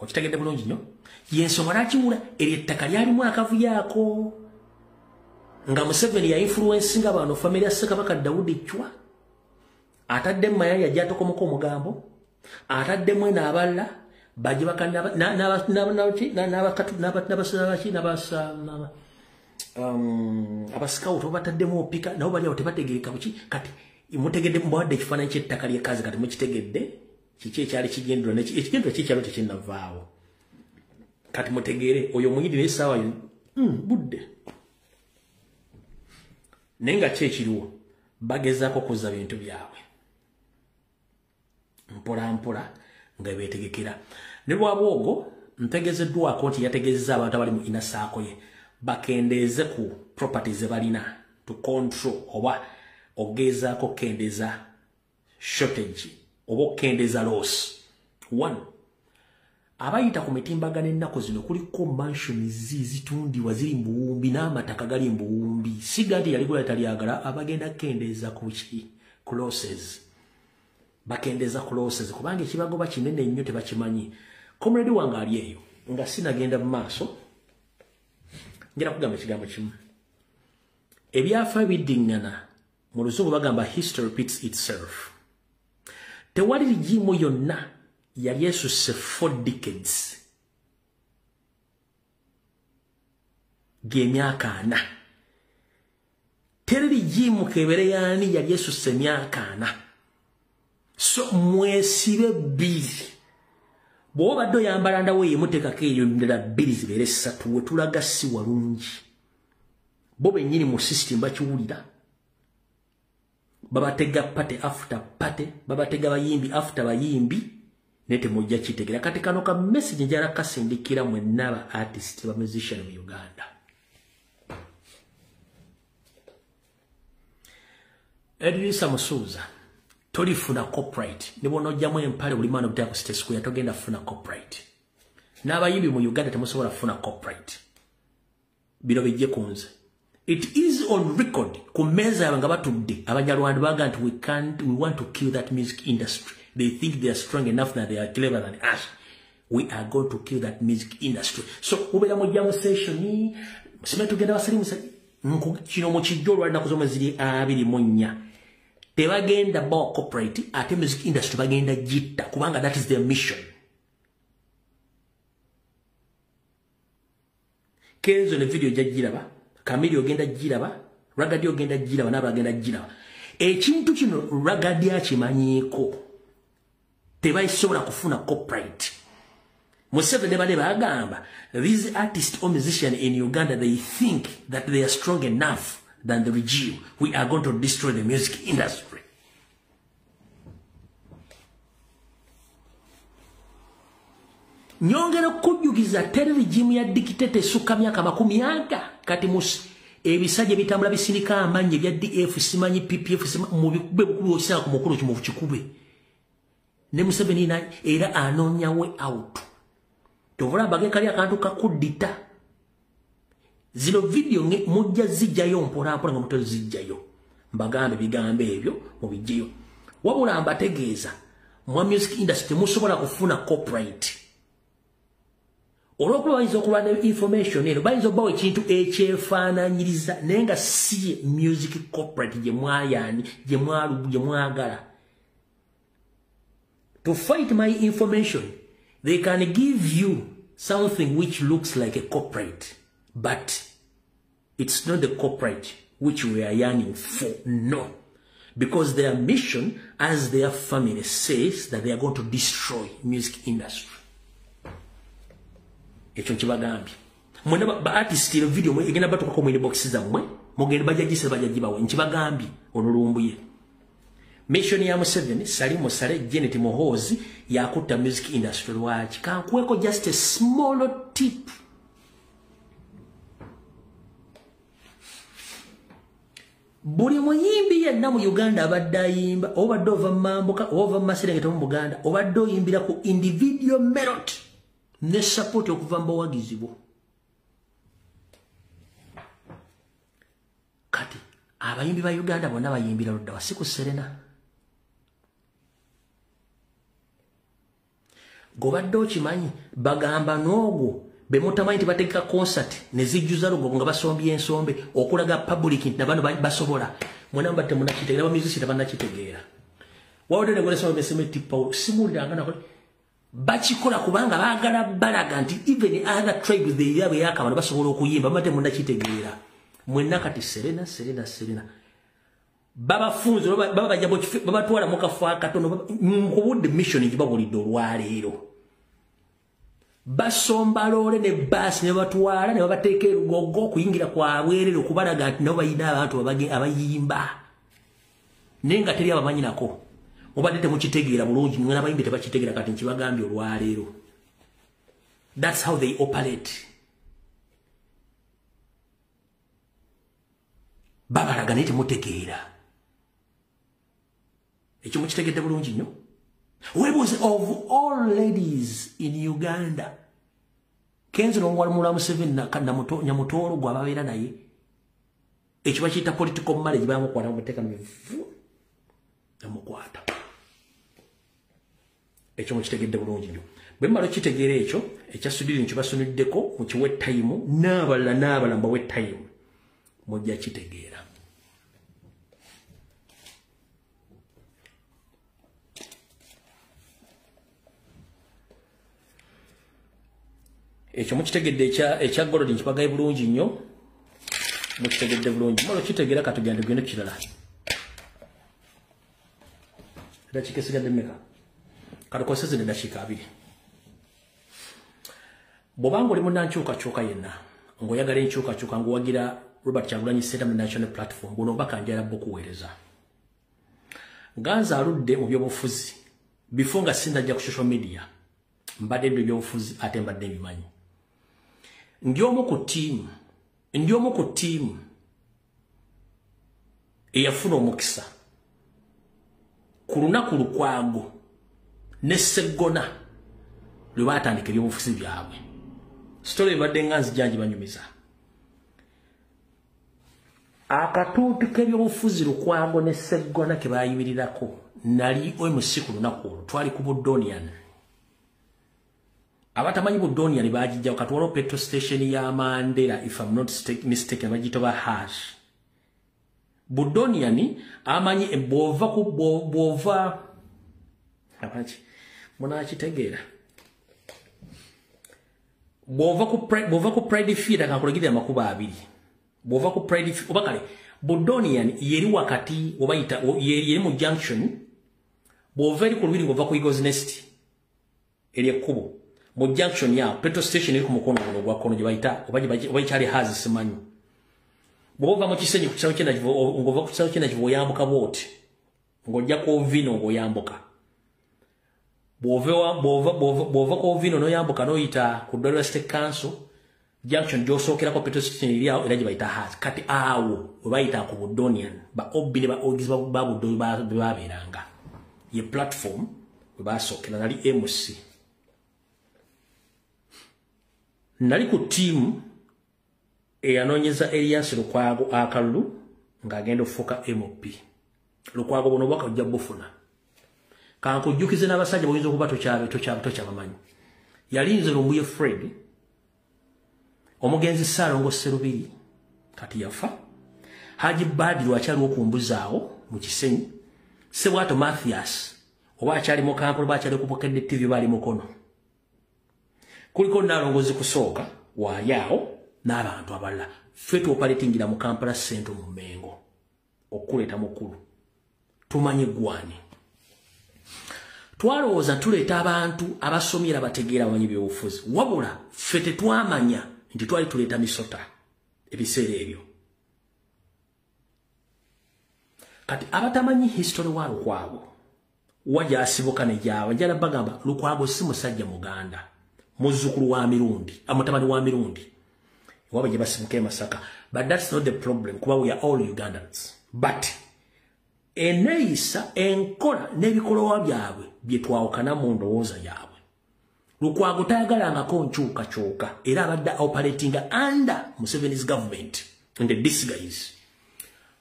Okitegedde bulungi nnyo. Yensonga lwakiwula eryo ettaka lyalimu akavuyo ako nga Museveni ya influencinga bano family ya Ssekabaka Daudi Chwa atadde Mayanja gy'atokomoka omugambo ataddemu eno abalala bajje abasikawuti bataddemu opika nabo bali awo tebategereka buki. Kati mutegedde mbawadde ekifaananyi ky'ettaka ly'ekkazi kati mukitegedde kiki ekyali kigendererwa ekigendererwa kikyalo tekinnavaawo. Kati mutegeere oyo omuyindi naye essaawa budde naye nga ki ekiriwo bagezaako okuzza bintu byabwe mpola mpola nga beetegekera. Ne Lwabwogo ntegezeddwako nti yategeezezza abantu abali mu inner circle ye bakendeeze ku properties ze balina to control oba ogezaako okukendeeza shortage oba okukendeeza loss. One, abayita ku mitimbagano ennaku zino kuliko mansions zitundibwa ziri mu buwumbi n'amataka gali mu buwumbi. Siga nti yaligula talyagala abagenda kukendeeza ku ki losses. Bakendeeza ku losses kubanga ekibagoba kinene nnyo tebakimanyi. Comrade wange ali eyo nga sinagenda mu maaso njira kugamba ekigambo kimu. Ebyafa biddiŋŋana mu luzungu bagamba history repeats itself. Tewali rigimu yonna yali esusse 4 decades g'emyaka 4 Teri regime kebere yani yali esusse emyaka 4. So mwesibe bbiri. Bw'obadde oyambala ndawo yemuteekako eyo endala bbiri zibeere ssatu, we tulaga si walungi. Bo bennyini mu system bakiwulira. Babatega party after party, babatega bayimbi after bayimbi, naye temujja kitegeera. Kati kano ka message njala kasindikira mwenna ba artist ba musician mu Uganda. Edrisa Musuuza, tolifuna copyright. Ne bw'onojjamu empale buli mwana obutaka ku State Square togenda kufuna copyright. N'abayimbi mu Uganda temusobola kufuna copyright. Bino bijje ku nze. It is on record. Ku mmeeza yaabwe nga batudde Abanyarwanda baga nti we want to kill that music industry. They think they are strong enough that they are clever than us. We are going to kill that music industry. So ubeera mu jam session, simanyi tugenda basalimu kino mu kijjo olwalinaku z'omwezi 24. Tebagenda bawa copyright, ate music industry bagenda gitta kubanga that is their mission. Kenzo ne video ojja Kamili ogenda giraba, Ragadi ogenda giraba, n'abagenda giraba. Ekintu kino Ragadi akimanyiiko. Tebasobola kufuna copyright. Museveni ne bane bagamba, these artists or musicians in Uganda, they think that they are strong enough than the regime. We are going to destroy the music industry. Nyongera okujjukiza teri regime ya dictator esukka myaka 40. Kati ebisajja bitambula bisindika amannya ebya DF simanyi PPF mubikube bukubi osanga ku mukulu kimu kikube. Ne Museveni era anoonya way out. Tovula mbage kali akantu kakuddita. Zino video mujja zijjayo mpola mpola nga muto zijjayo. Mbagambe bigambo ebyo mubijjeyo. Wabula mbategeeza mwa music industry musobola kufuna copyright. Olwokuba bayinza okulwana information eno, bayinza obbawo ekintu ekyefaanaanyiriza naye nga si music copyright gye mwayaani gye mwagala. To fight my information, they can give you something which looks like a copyright, but it's not the copyright which we are yearning for, no. Because their mission, as their family says, that they are going to destroy music industry. Ekyo nkibagambye. Mwenna ba artist eno video egenda batuukako mu inbox zammwe, mugende bajja gisa bajja gibawe. Nkibagambye olulumbuye. Mission ya Museveni, Salim Saleh, Janet Muhoozi yakutta music industry lwaki? Kankuweko just a small tip. Buli muyimbi yenna mu Uganda abadde ayimba, obadde ova mu Mambuka, ova mu Maserengeta mu Buganda, obadde oyimbira ku individual merit ne support okuva mu bawagizi bo. Kati abayimbi ba Uganda bonna bayimbira ludda wa si ku Serena. Gobadde okimanyi bagamba n'ogwo be mutamanyi nti bategeka concert ne zijjuza Lugogo nga basombye ensombe okulaga public nti nabano basobola. Mwena mbadde munnakitegeera, ba musician tebannakitegeera. Wabadde ne gwolesoma besemeti Paul simuwuliranga nako bakikola kubanga baagala balaga nti even other tribes they yabe yakabano basobola okuyimba, mbadde munnakitegeera. Mwenna kati Serena Serena Serena babafunze baba bajja babatwala mu kafo akatono nkubudde mission gibabulidde olwaleero. Basomba loole ne baasi ne batwala ne babateeka e Lugogo okuyingira kwabwerere okubalaga nti nabo bayina abantu abayimba naye nga teri abamanyi nako. Mubadde temukitegeera bulungi, mwe n'abayimbi tebakitegeera, kati nkibagambye olwaleero. That's how they operate. Babalaga naye temutegeera. Ekyo mukitegedde bulungi nnyo. Weebuuze of all ladies in Uganda, Kenzo n'omuwala Museveni Nyamutoolo gwe ababeera naye, ekyo bakiyita political marriage, bamukwata bamuteeka mu bivu namukwata. Ekyo mukitegedde bulungi nnyo. Bwe mmala okitegeera ekyo ekya Sudhir nkibasunuddeko, mukiwe tayimu n'abalala n'abalala mbawe tayimu, mujja kitegeera. Ekyo mukitegedde ekya Golodi nkibagaye bulungi nnyo. Mukitegedde bulungi. Malo kitegeera katugende tugende kirala. Eddakiika esigadde mmeka? Katukozese zino eddakiika 2. Bw'obanga oli munnankyukakyuka yenna ng'oyagala enkyukakyuka ng'owagira Robert Kyagulanyi Ssentamu National Platform, buno obubaka njagala bukuweereza. Nganza aludde mu byobufuzi before nga sinnajja ku social media, mbadde ndi byobufuzi ate mbadde mbimanyi. Ndi omu ku ttiimu eyafuna omukisa ku lunaku Lukwago ne Sseggona lwe baatandika ebyobufuzi byabwe. Sitole ebadde nga nzija ngibanyumiza. Akatuuti k'ebyobufuzi Lukwago ne Sseggona ke baayimirirako nali MC ku lunaku olwo, twali ku Budonian. Abatamanyi Budonian baagijjawo, kati waliwo petrol station ya Mandela, if I'm not mistaken, bagiyita ba Hash. Budonian amanyi bw'ova ku bw'ova abaki munaakitegeera. Bw'ova ku Pride Theatre kankulagirira amakubo abiri. Bw'ova ku Pride oba kale Budonian yeri wakati obayita yeri mu junction. Bw'ova eri ku lubiri ng'ova ku Eagles Nest eri ekkubo mu junction ya petrol station eri ku mukono guno ogwa kkono gye bayita oba ekyali Hazi simanyi. Bw'ova mu Kisenyi ku kisaawe ky'e Nakivubo, ng'ova ku kisaawe ky'e Nakivubo oyambuka bw'oti ng'ojja ku Ovino ng'oyambuka. Bw'ova ku Ovino n'oyambuka n'oyita ku Ddwaliro State Council junction gy'osookerako petrol station eri awo era gye bayita Hazi. Kati awo we bayita ku Budonian ba Obbi ne ba Ogizi ba Buddo be baabeeranga. Ye platform we baasookera nali MC. Nali ku ttiimu eyanoonyeza Erias Lukwago akalulu ng'agenda okufuuka MP. Lukwago buno obubaka ojja bufuna. Kankujjukize n'abasajja b'oyinza okuba tokyabamanyi. Yali nze Lumbuye Fred, omugenzi Ssaalongo Sserubiri kati yafa, Haji Badru akyaliwo ku mbuzaawo mu Kisenyi, Ssebwato Mathias oba akyali mu Kampala oba akyali ku Bukedde TV baali Mukono. Kuliko Nnaalongozi kusooka waali awo n'abantu abalala. Ffe tuoperatingira mu Kampala Central mu Mengo okuleeta mukulu. Tumanye gwani. Twalowooza tuleeta abantu abasomye era bategeera abamanyi ebyobufuzi. Wabula ffe tetwamanya nti twali tuleeta misota ebiseera ebyo. Kati abatamanyi history wa Lukwago wa gy'asibuka ne gy'ava, njagala bagamba Lukwago si musajja Muganda, muzzukulu wa Mirundi, mutabani wa Mirundi. Ewaabwe gye basibuka e Masaka. But that's not the problem, kuba we are all Ugandans. But enneeyisa, enkola n'ebikolwa byabwe bye twawukana mu ndowooza yaabwe. Lukwago tayagalangako nkyukakyuka era abadde operatinga under Museveni's government in the disguise.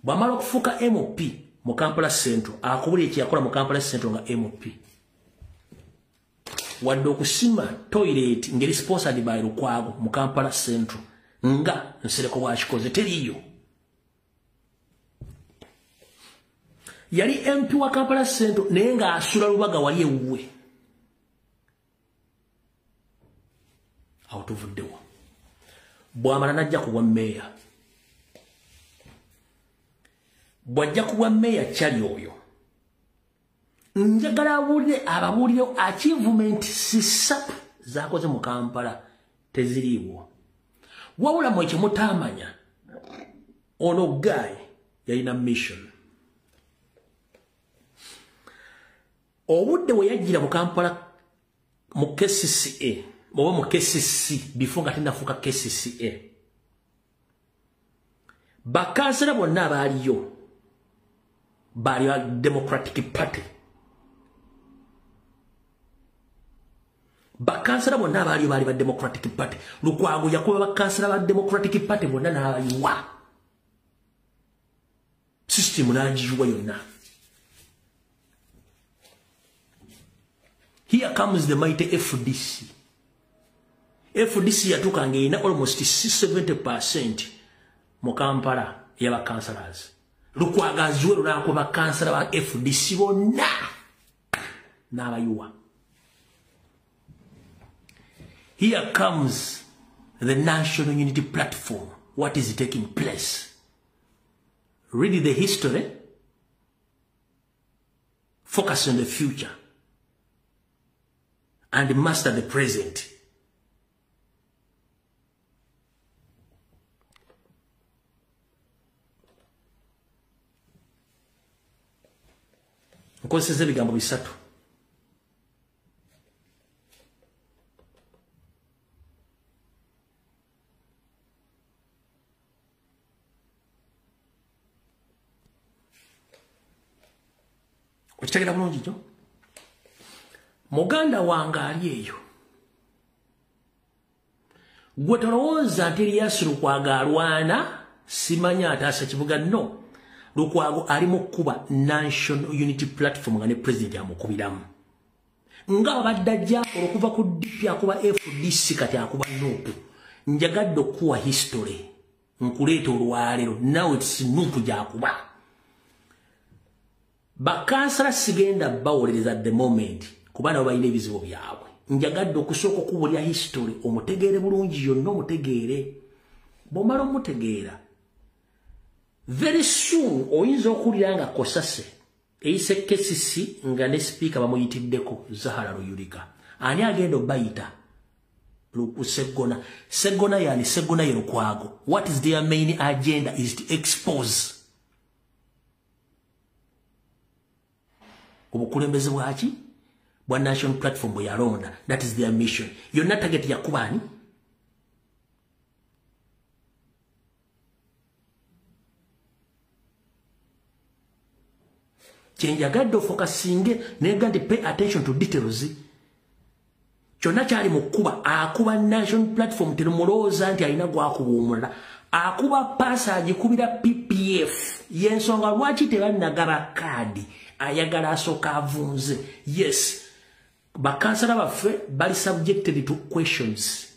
Bw'amala okufuuka MP mu Kampala Central, akubulira kye yakola mu Kampala Central nga MP. Wadde okusima toilet ng'eri sponsored by Lukwago mu Kampala Central nga Nsereko bw'akikoze teriiyo. Yali MP wa Kampala Central naye ng'asula Lubaga wali ewuwe. Awo tuvuddewo. Bw'amala n'ajja ku bwa mmeeya. Bw'ajja ku bwa mmeeya kyali oyo. Njagala abuulire ababuulirewo achievement sisatu z'akoze mu Kampala teziriiwo. Wabula mmwe kye mutaamanya, ono guy yalina mission. Obudde we yajjira mu Kampala mu KCCA oba mu KCC before nga tennafuuka KCCA, bakansala bonna abaaliyo baali ba Democratic Party. Bakansala bonna abaaliyo baali ba Democratic Party. Lukwago yakuba bakansala ba Democratic Party bonna n'abayiwa. System n'agiyiwa yonna. Here comes the mighty FDC. FDC yatuuka ng'erina almost 70% mu Kampala y'abakansalas. Lukwago aziwe n'akuba bakansala ba FDC bonna n'abayiwa. Here comes the National Unity Platform what is taking place. Read the history, focus on the future, and master the present. Nkozesa ebigambo bisatu. Okitegera bulungi kyo? Muganda wange ali eyo, gwe tolowooza nti Erias Lukwago alwana simanya ataasa kibuga. No, Lukwago ali mu kkuba National Unity Platform nga ne president amukubiramu, nga abadde ajja okuva ku DP akuba FDC kati akuba NUP. Njagadde okuwa history nkuleeta olwaleero, now it's NUP gy'akuba. Bakansala sigenda bawolereza at the moment kuba nabo balina ebizibu byabwe. Njagadde okusooka okubulya history omutegeere bulungi yonna, omutegeere. Bw'omala omutegeera, very soon oyinza okuwulira nga Kosase eyise KCC nga ne sipiika bamuyitiddeko Zahara Luyirika. Ani agenda obayita? Seggona. Seggona yani? Seggona ye Lukwago. What is their main agenda is to expose obukulembeze bwaki bwa National Platform bwe yalonda. That is their mission. Yonna target yakuba ani? Kyenjagadde ofokasinge nega nti pay attention to details. Kyonna kyali mu kkuba, akuba National Platform, terumulowooza nti alina gwakuba omulala. Akuba paasa agikubira PPF. Yensonga lwaki tebannagaba kaadi, ayagala asooka avunze. Yes, bakansala baffe bali subjected to questions.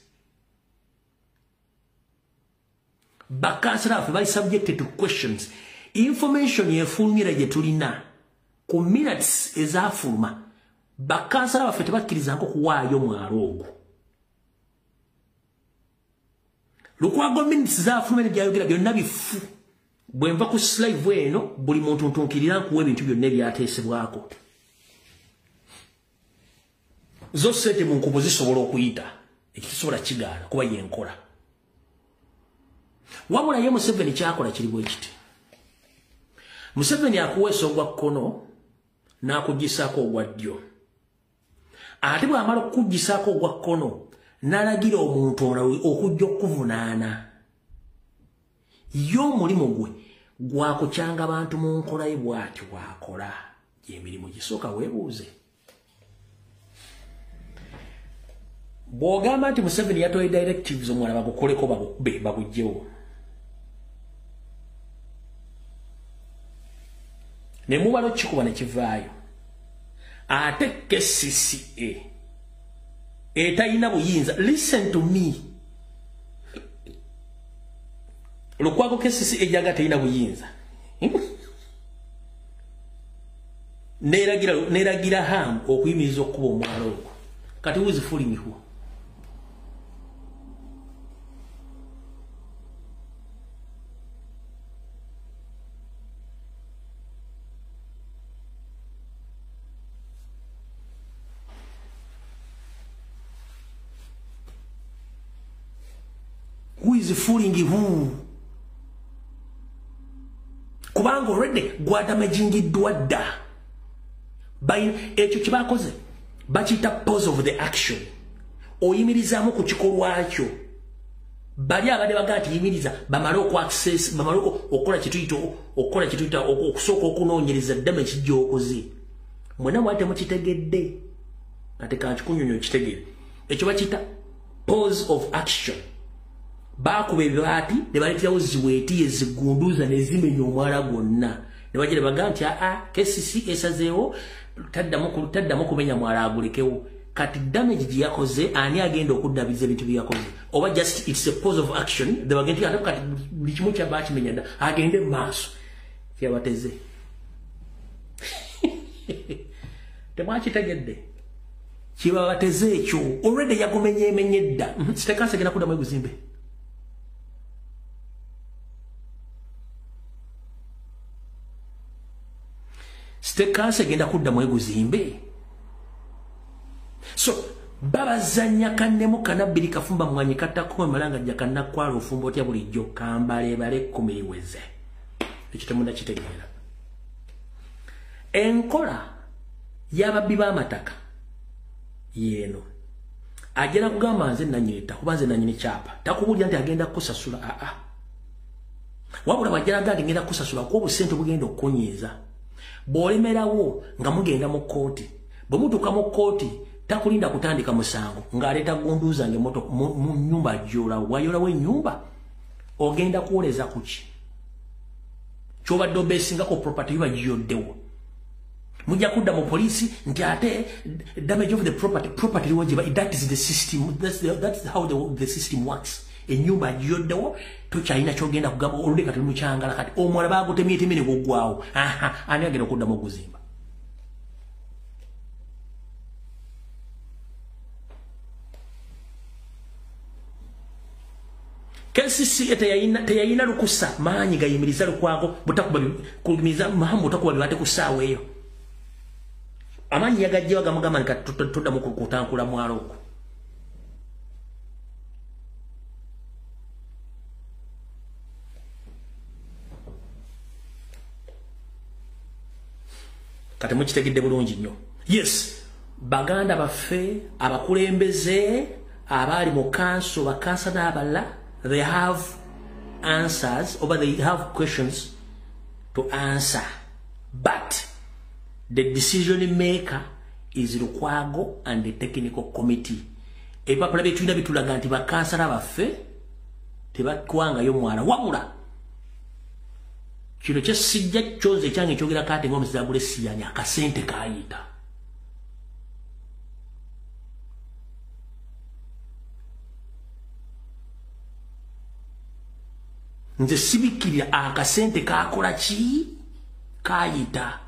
Bakansala baffe bali subjected to questions. Information yefulumira gye tulina ku minutes ezafuluma, bakansala baffe tebakkirizanko kuwaayo mwalo ogwo. Lukwago minutes zafuluma byayogera byonna bifu. Bwe nva ku live eno, buli muntu ntunkirira nkuwa ebintu byonna ebyateesebwako. Zo ssente mu nkubo zisobola okuyita, ekitusobola kigaana kuba yenkola. Wabula ye Museveni kyakola kiri bwe kiti. Museveni akuweesa ogwa kkono n'akuggyisaako ogwa ddyo. Ate bw'amala okukuggyisaako ogwa kkono n'alagira omuntu omulala okujja okuvunaana. Ye omulimu gwe gwakukyanga bantu mu nkola ye, bw'atyo bw'akola. Gy'emirimu gisooka weebuuze. Bw'ogamba nti Museveni yatwaye directives omulala bagukoleko bagukube baguggyewo, ne mubala okikuba ne kivaayo. Ate KCCA etalina buyinza, listen to me, Lukwago KCCA ejaga terina buyinza, neragira Ham okuyimiriza okukuba omwala ogwo. Kati who is fooling who? Who is fooling who? Kubanga already gwadamejingiddwa dda. Ekyo kyebakoze bakiyita pause of the action. Oyimirizaamu ku kikolwa kyo. Bali abadde bagaa nti yimiriza, bamale okuaccess, bamale okukola kyetuyita okusooka okunoonyereza damage gy'okoze. Mwenna mwali temukitegedde, ate kankikunyonyo okitegeere. Ekyo bakiyita pause of action. Bakuba ebibaati ne baleeterawo ziweeti ezigunduuza ne zimenya omwala gwonna. Ne bagira bagaa nti aa KCC esazeewo taddamu kumenya mwala agulekewo. Kati damage gye yakoze ani agenda okuddabiriza ebintu bye yakoze? Oba just it's a pause of action, they bagenda ate kati buli kimu kyaba kimenya dda agende mu maaso. Kyabateze. Temwakitegedde. Kibabateze ekyo already yagumenyeemenye dda. Sitekaasa agenda kuddamu eguzimbe. State Council egenda kuddamu eguzimbe. So babazanya kannemu kanabbiri kafumba mwanyi kattako malanga jja kannakwala ofumba otya bulijjo kambale bale kumiriweze. Ekyo temunda kitegeera. Enkola y'ababbi b'amataka yeeno. Agenda kugamba nze nannyini ttaka kuba nze nannyini kyapa. Takubuulira nti agenda kukusasula aa. Wabula bw'ajja n'agamba nti ngenda kukusasula kuba obusente bugenda okukunyiiza. Bw'olemerawo nga mugenda mu kkooti. Bwe mutuuka mu kkooti takulinda kutandika musango ng'aleeta gunduuza ng'emmotoka mu nnyumba gy'olawo. Bw'ayolawo ennyumba ogenda kuwoleza ku ki? Ky'obadde obeesingako property yo bagiyoddewo. Mujja kudda mu poliisi nti ate damage of the property, property eriwo gye, that is the system, that's how the system works. Ennyumba agiyoddewo tokyalina ky'ogenda kugamba oluleka kati mukyangala kati omwala baagutemyetemye ne guggwawo. Aha, ani agenda okuddamu okuzimba? KCCA teyayina lukusa maanyi gayimiriza Lukwago butakuba kuyimiriza Muhammad butakuba bibate ku ssaawa eyo. Amaanyi yagajjewo gamugamba nti tuddamu kutankula mwalo ogwo. Kati mukitegedde bulungi nnyo. Yes, baganda baffe abakulembeze abaali mu kanso bakansa n'abalala, they have answers or they have questions to answer, but the decision maker is Lukwago and the technical committee. Ebipapula byetulina bitulaga nti bakansala baffe tebakwangayo mwala. Wabula kino kyesijja kyoze ekyange kyogera kate ng'omuzagule siyanya akasente kayita. Nze sibikirira akasente kakola ki? Kayita.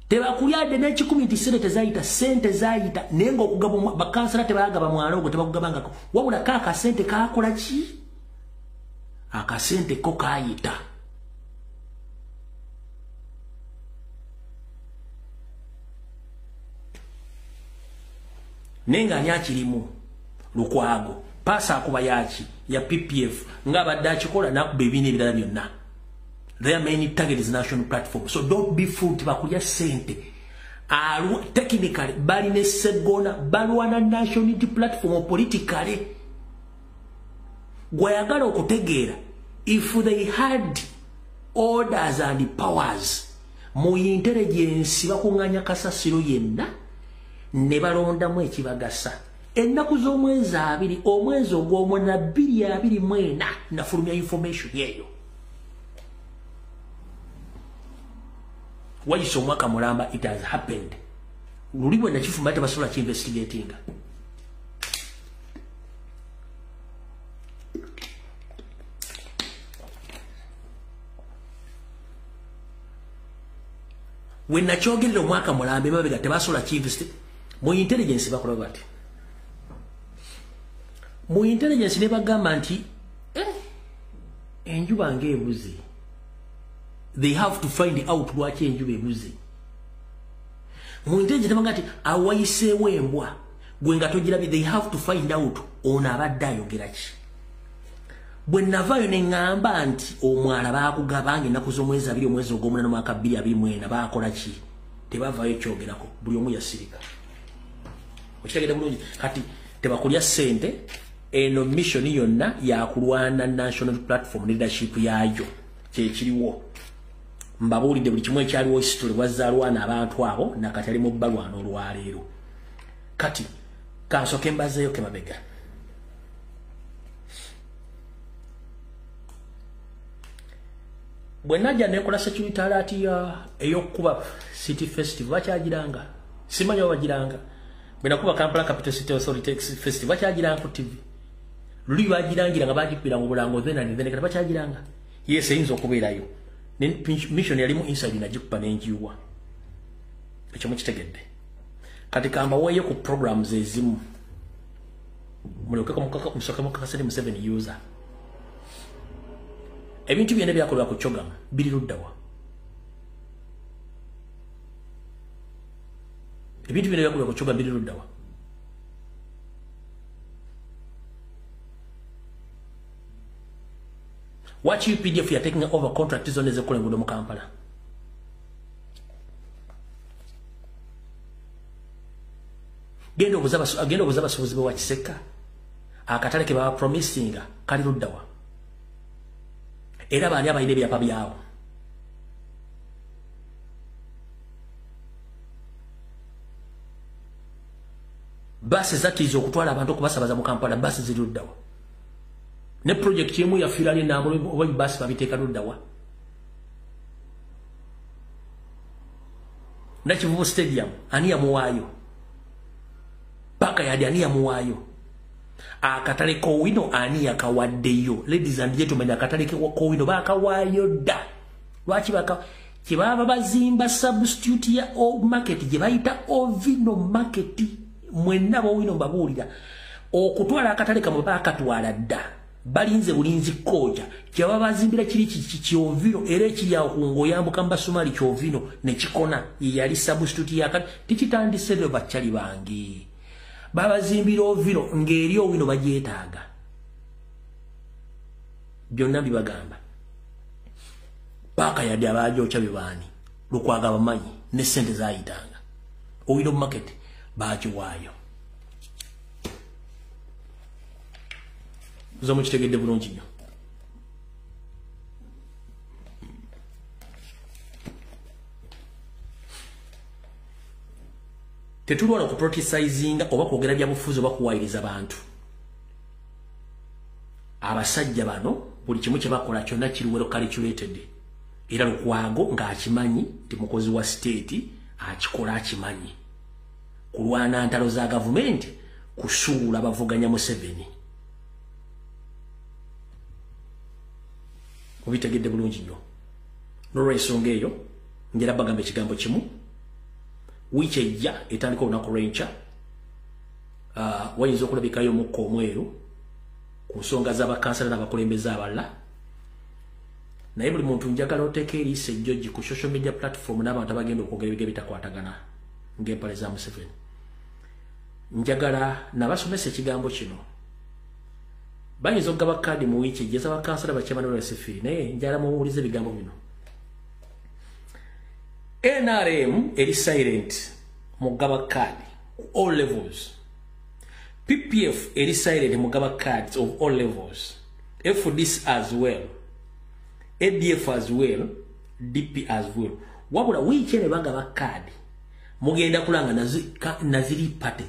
Tebakulyadde n'ekikumi nti ssente tezayita, ssente zaayita, naye ng'okugaba bakansala tebaagaba mwala ogwo tebakugabangako. Wabula ka akasente kakola ki? Akasente ko kayita. Naye ng'ani akirimu? Lukwago. Paasa akuba yaki ya PPF ng'abadde akikola n'akuba ebibiina ebirala byonna. Their main target is national platform. So don't be fooled bakulya sente. Technically balina Ssegona balwana national unity platform politically. Gwayagala okutegeera if they had orders and powers mu intelligence bakunganya kasasiro yenna ne balondamu ekibagasa. Ennaku z'omwezi 2 omwezi ogw'omwenda 2024 nafulumya information yeeyo. Wayise omwaka mulamba, it has happened. Luli bwe nakifumba tebasobola kinvestigatinga. We nakyogerera omwaka mulamba emabega tebasobola kinvestigate. Mu intelligence bakola bati. Mu intelligence ne bagamba nti enjuba ng'ebuze. They have to find out lwaki enjuba ebuze. Mu intelligence bagamba nti awayiseewo embwa gwe nga togirabye, they have to find out ono abadde ayogera ki. Bwe navaayo ne ŋŋamba nti omwala baakugabanga ennaku z'omwezi 2 omwezi ogw'omunaana omwaka 2024 baakola ki? Tebavaayo kyogerako, buli omu yasirika. Okitegedde bulungi? Kati tebakulya ssente, eno mission yonna yakulwana national platform leadership yaayo kyekiriwo. Mbabuulidde buli kimu ekyaliwo history bwazzaalwana abantu abo nakati ali mu bbalwana olwaleero. Kati kansooke mbazeeyo ke mabega. Bwe najja nekola security alert ey'okukuba City Festival bakyagiranga, simanyi oba bagiranga. Bwe nakuba Kampala Capital City Authority Festival bakyagiranga ku TV. Luli bagirangira nga bagikubira mu bulango then and then kati bakyagiranga. Yes, eyinza okubeerayo. Mission yalimu inside nagikuba n'enjiwa. Ekyo mukitegedde. Kati kambaweeyo ku programs ezimu. Mulyoke musooke mukakase ne Museveni user. Ebintu byonna byakolebwa ku Chogam biri ludda wa? Ebintu bino byakulwa ku CHOGM biri luddawa? Waki UPDF ya taking over contract zonna ez'okukola enguudo mu Kampala? Genda obuuze abasuubuzi b'ewa Kiseka, akatale ke baba promisinga kali luddawa? Era baani abalina ebyapa byawo? Baasi zakkiriza okutwala abantu okubasabaza mu Kampala, baasi ziri luddawa? Ne project emu yafiira ali nambolo, oba baasi babiteeka luddawa? Nakivubo Stadium ani yamuwaayo? Paka yadi ani yamuwaayo? Akatale k'Owino ani yakawaddeyo? Ladies and gentlemen, akatale k'Owino bakawaayo dda. Lwaki baka kyebaba bazimba substitute ya o market gye bayita Owino Market? Mwenna b'Owino mbabuulira, okutwala akatale kamwe bakatwala dda, balinze bulinzi koja kyebaba bazimbira kiri ky'Owino, era ekiri awo ku ng'oyambuka mu Basomali ky'Owino ne kikona ye yali substitute yakati tikitandise lero. Bakyali bange babazimbira Owino ng'eri Owino bagyetaaga. Byonna bibagamba paka yadde abagyokya bebaani? Lukwaga bamanyi ne ssente zaayitanga. Owino Market bagiwaayo. Zo mukitegedde bulungi nnyo. Tetulwala okuprotestizinga oba kwogera byabufuzi oba kuwayiriza bantu. Abasajja bano buli kimu kye bakola kyonna kiri well calculated, era Lukwago ng'akimanyi nti mukozi wa state akikola, akimanyi kulwana ntalo za gavumenti, kusuula bavuganya Museveni. Obitegedde bulungi nnyo. N'olwensonga eyo njera bagamba ekigambo kimu: wiiki ejja etandika olunaku lw'enkya, wayinza okulabikayo omukka omweru ku nsonga z'abakansala n'abakulembeze abalala. Naye buli muntu njagala oteeka eriiso ejjogi ku social media platform n'abantu abagenda okwogera ebiga bitakwatagana ng'empale za Museveni. Njagala nabasomesa ekigambo kino. Bayinza okugaba kaadi mu wiiki ejja ez'abakansala, bakyamani, naye njagala muwulize ebigambo bino. NRM eri silent mu gaba kaadi all levels. PPF eri silent mu gaba cards of all levels. FDC as well, ADF as well, DP as well. Wabula wiiki eno bagaba kaadi, mugenda kulanga naziri party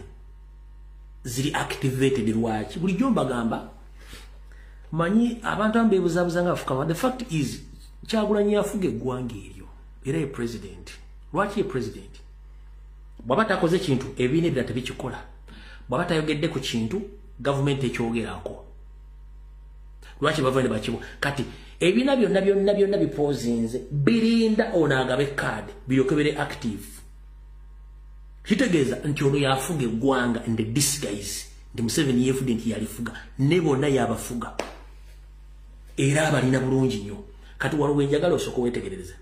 ziri activated. Lwaki? Bulijjo mbagamba, manyi abantu ababeebuzabuza nga bafuka. The fact is Kyagulanyi yafuga eggwanga eryo, era ye president. Lwaki ye president? Bw'aba takoze kintu, ebibiina ebirala tebikikola. Bw'aba tayogedde ku kintu, gavumenti ekyogerako. Lwaki bava ne bakiwa? Kati ebibiina byonna byonna byonna bipozinze, birinda ono agabe kaadi biryoke bire active. Kitegeeza nti ono yafuga eggwanga in the disguise nti Museveni yeefudde nti yalifuga, ne bonna yabafuga era abalina bulungi nnyo. Kati waliwo enjagala osooka weetegereze: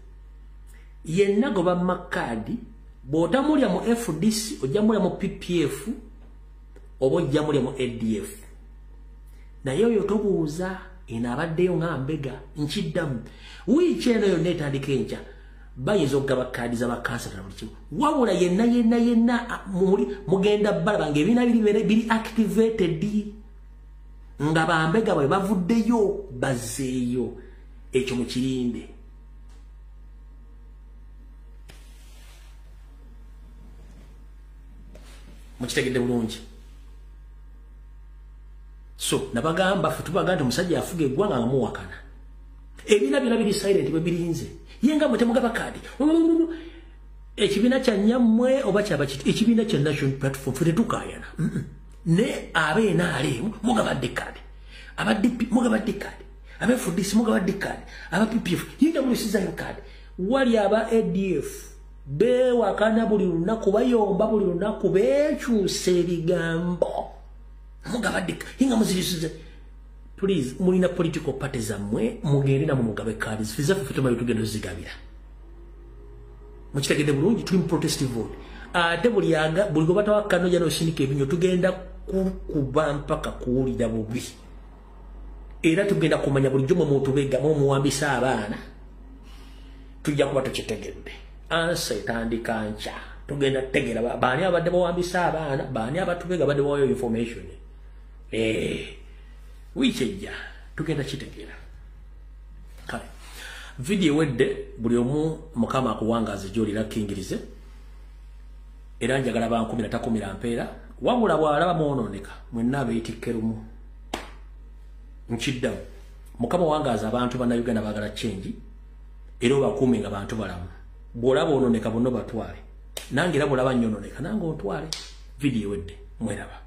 yenna goba makaadi, bw'otamulya mu FDC, ojja mulya mu PPF oba ojja mulya mu ADF. Naye oyo tobuuza, eno abaddeyo nga mbega. Nkiddamu, wiiki eno yonna etandika enkya bayinza okugaba kaadi z'abakansala na buli kimu. Wabula yenna yenna yenna mugenda balaba nga ebiina biri activated, nga bambega bwe bavuddeyo bazzeeyo. Ekyo mukirinde. Mukitegedde bulungi. So nabagamba, ffe tubagamba nti omusajja yafuga eggwanga nga muwakana. Ebiina byonna biri silent bwe birinze ye nga mwe temugaba kaadi. Ekibiina kya nyammwe oba kyaba kiti, ekibiina kya National Platform, ffe tetukaayana. Ne abe NRM mugabadde kaadi, aba DP mugabadde kaadi, aba FDC mugabadde kaadi, aba PPF yinga mulisizayo kaadi. Wali aba ADF bewakana buli lunaku, bayomba buli lunaku, bekyusa ebigambo. Mugabadde yinga muzirisize. Please, mulina political party zammwe, mugende namwe mugabe kaadi. Ffe zaffe tumanyi tugenda ozigabira. Mukitegedde bulungi? Tuli mu protest vote. Ate buli gwe batawa kano jano osindika ebinyo, tugenda kukuba mpaka kuwulira bubi. Era tugenda kumanya bulijjo mwe mutubegamu omuwambisa abaana, tujja kuba tukitegedde. Ansa etandika nkya, tugenda tutegeera baani abadde bawambisa abaana, baani abatubega badde bawayo information. Wiiki ejja tugenda kitegeera. Kale vidiyo ewedde, buli omu Mukama akuwangaaze gy'olira kkingirize. Era njagala bankumira takumira mpeera, wabula bw'alaba mwonooneka mwenna abeetikke lumu. Nkiddamu, Mukama wangaaza abantu bannayuganda baagala change, era obakuume nga bantu balamu. Bw'olaba onooneka bonna batwale, nange era bw'olaba nnyonooneka nange ontwale. Vidiyo ewedde, mweraba.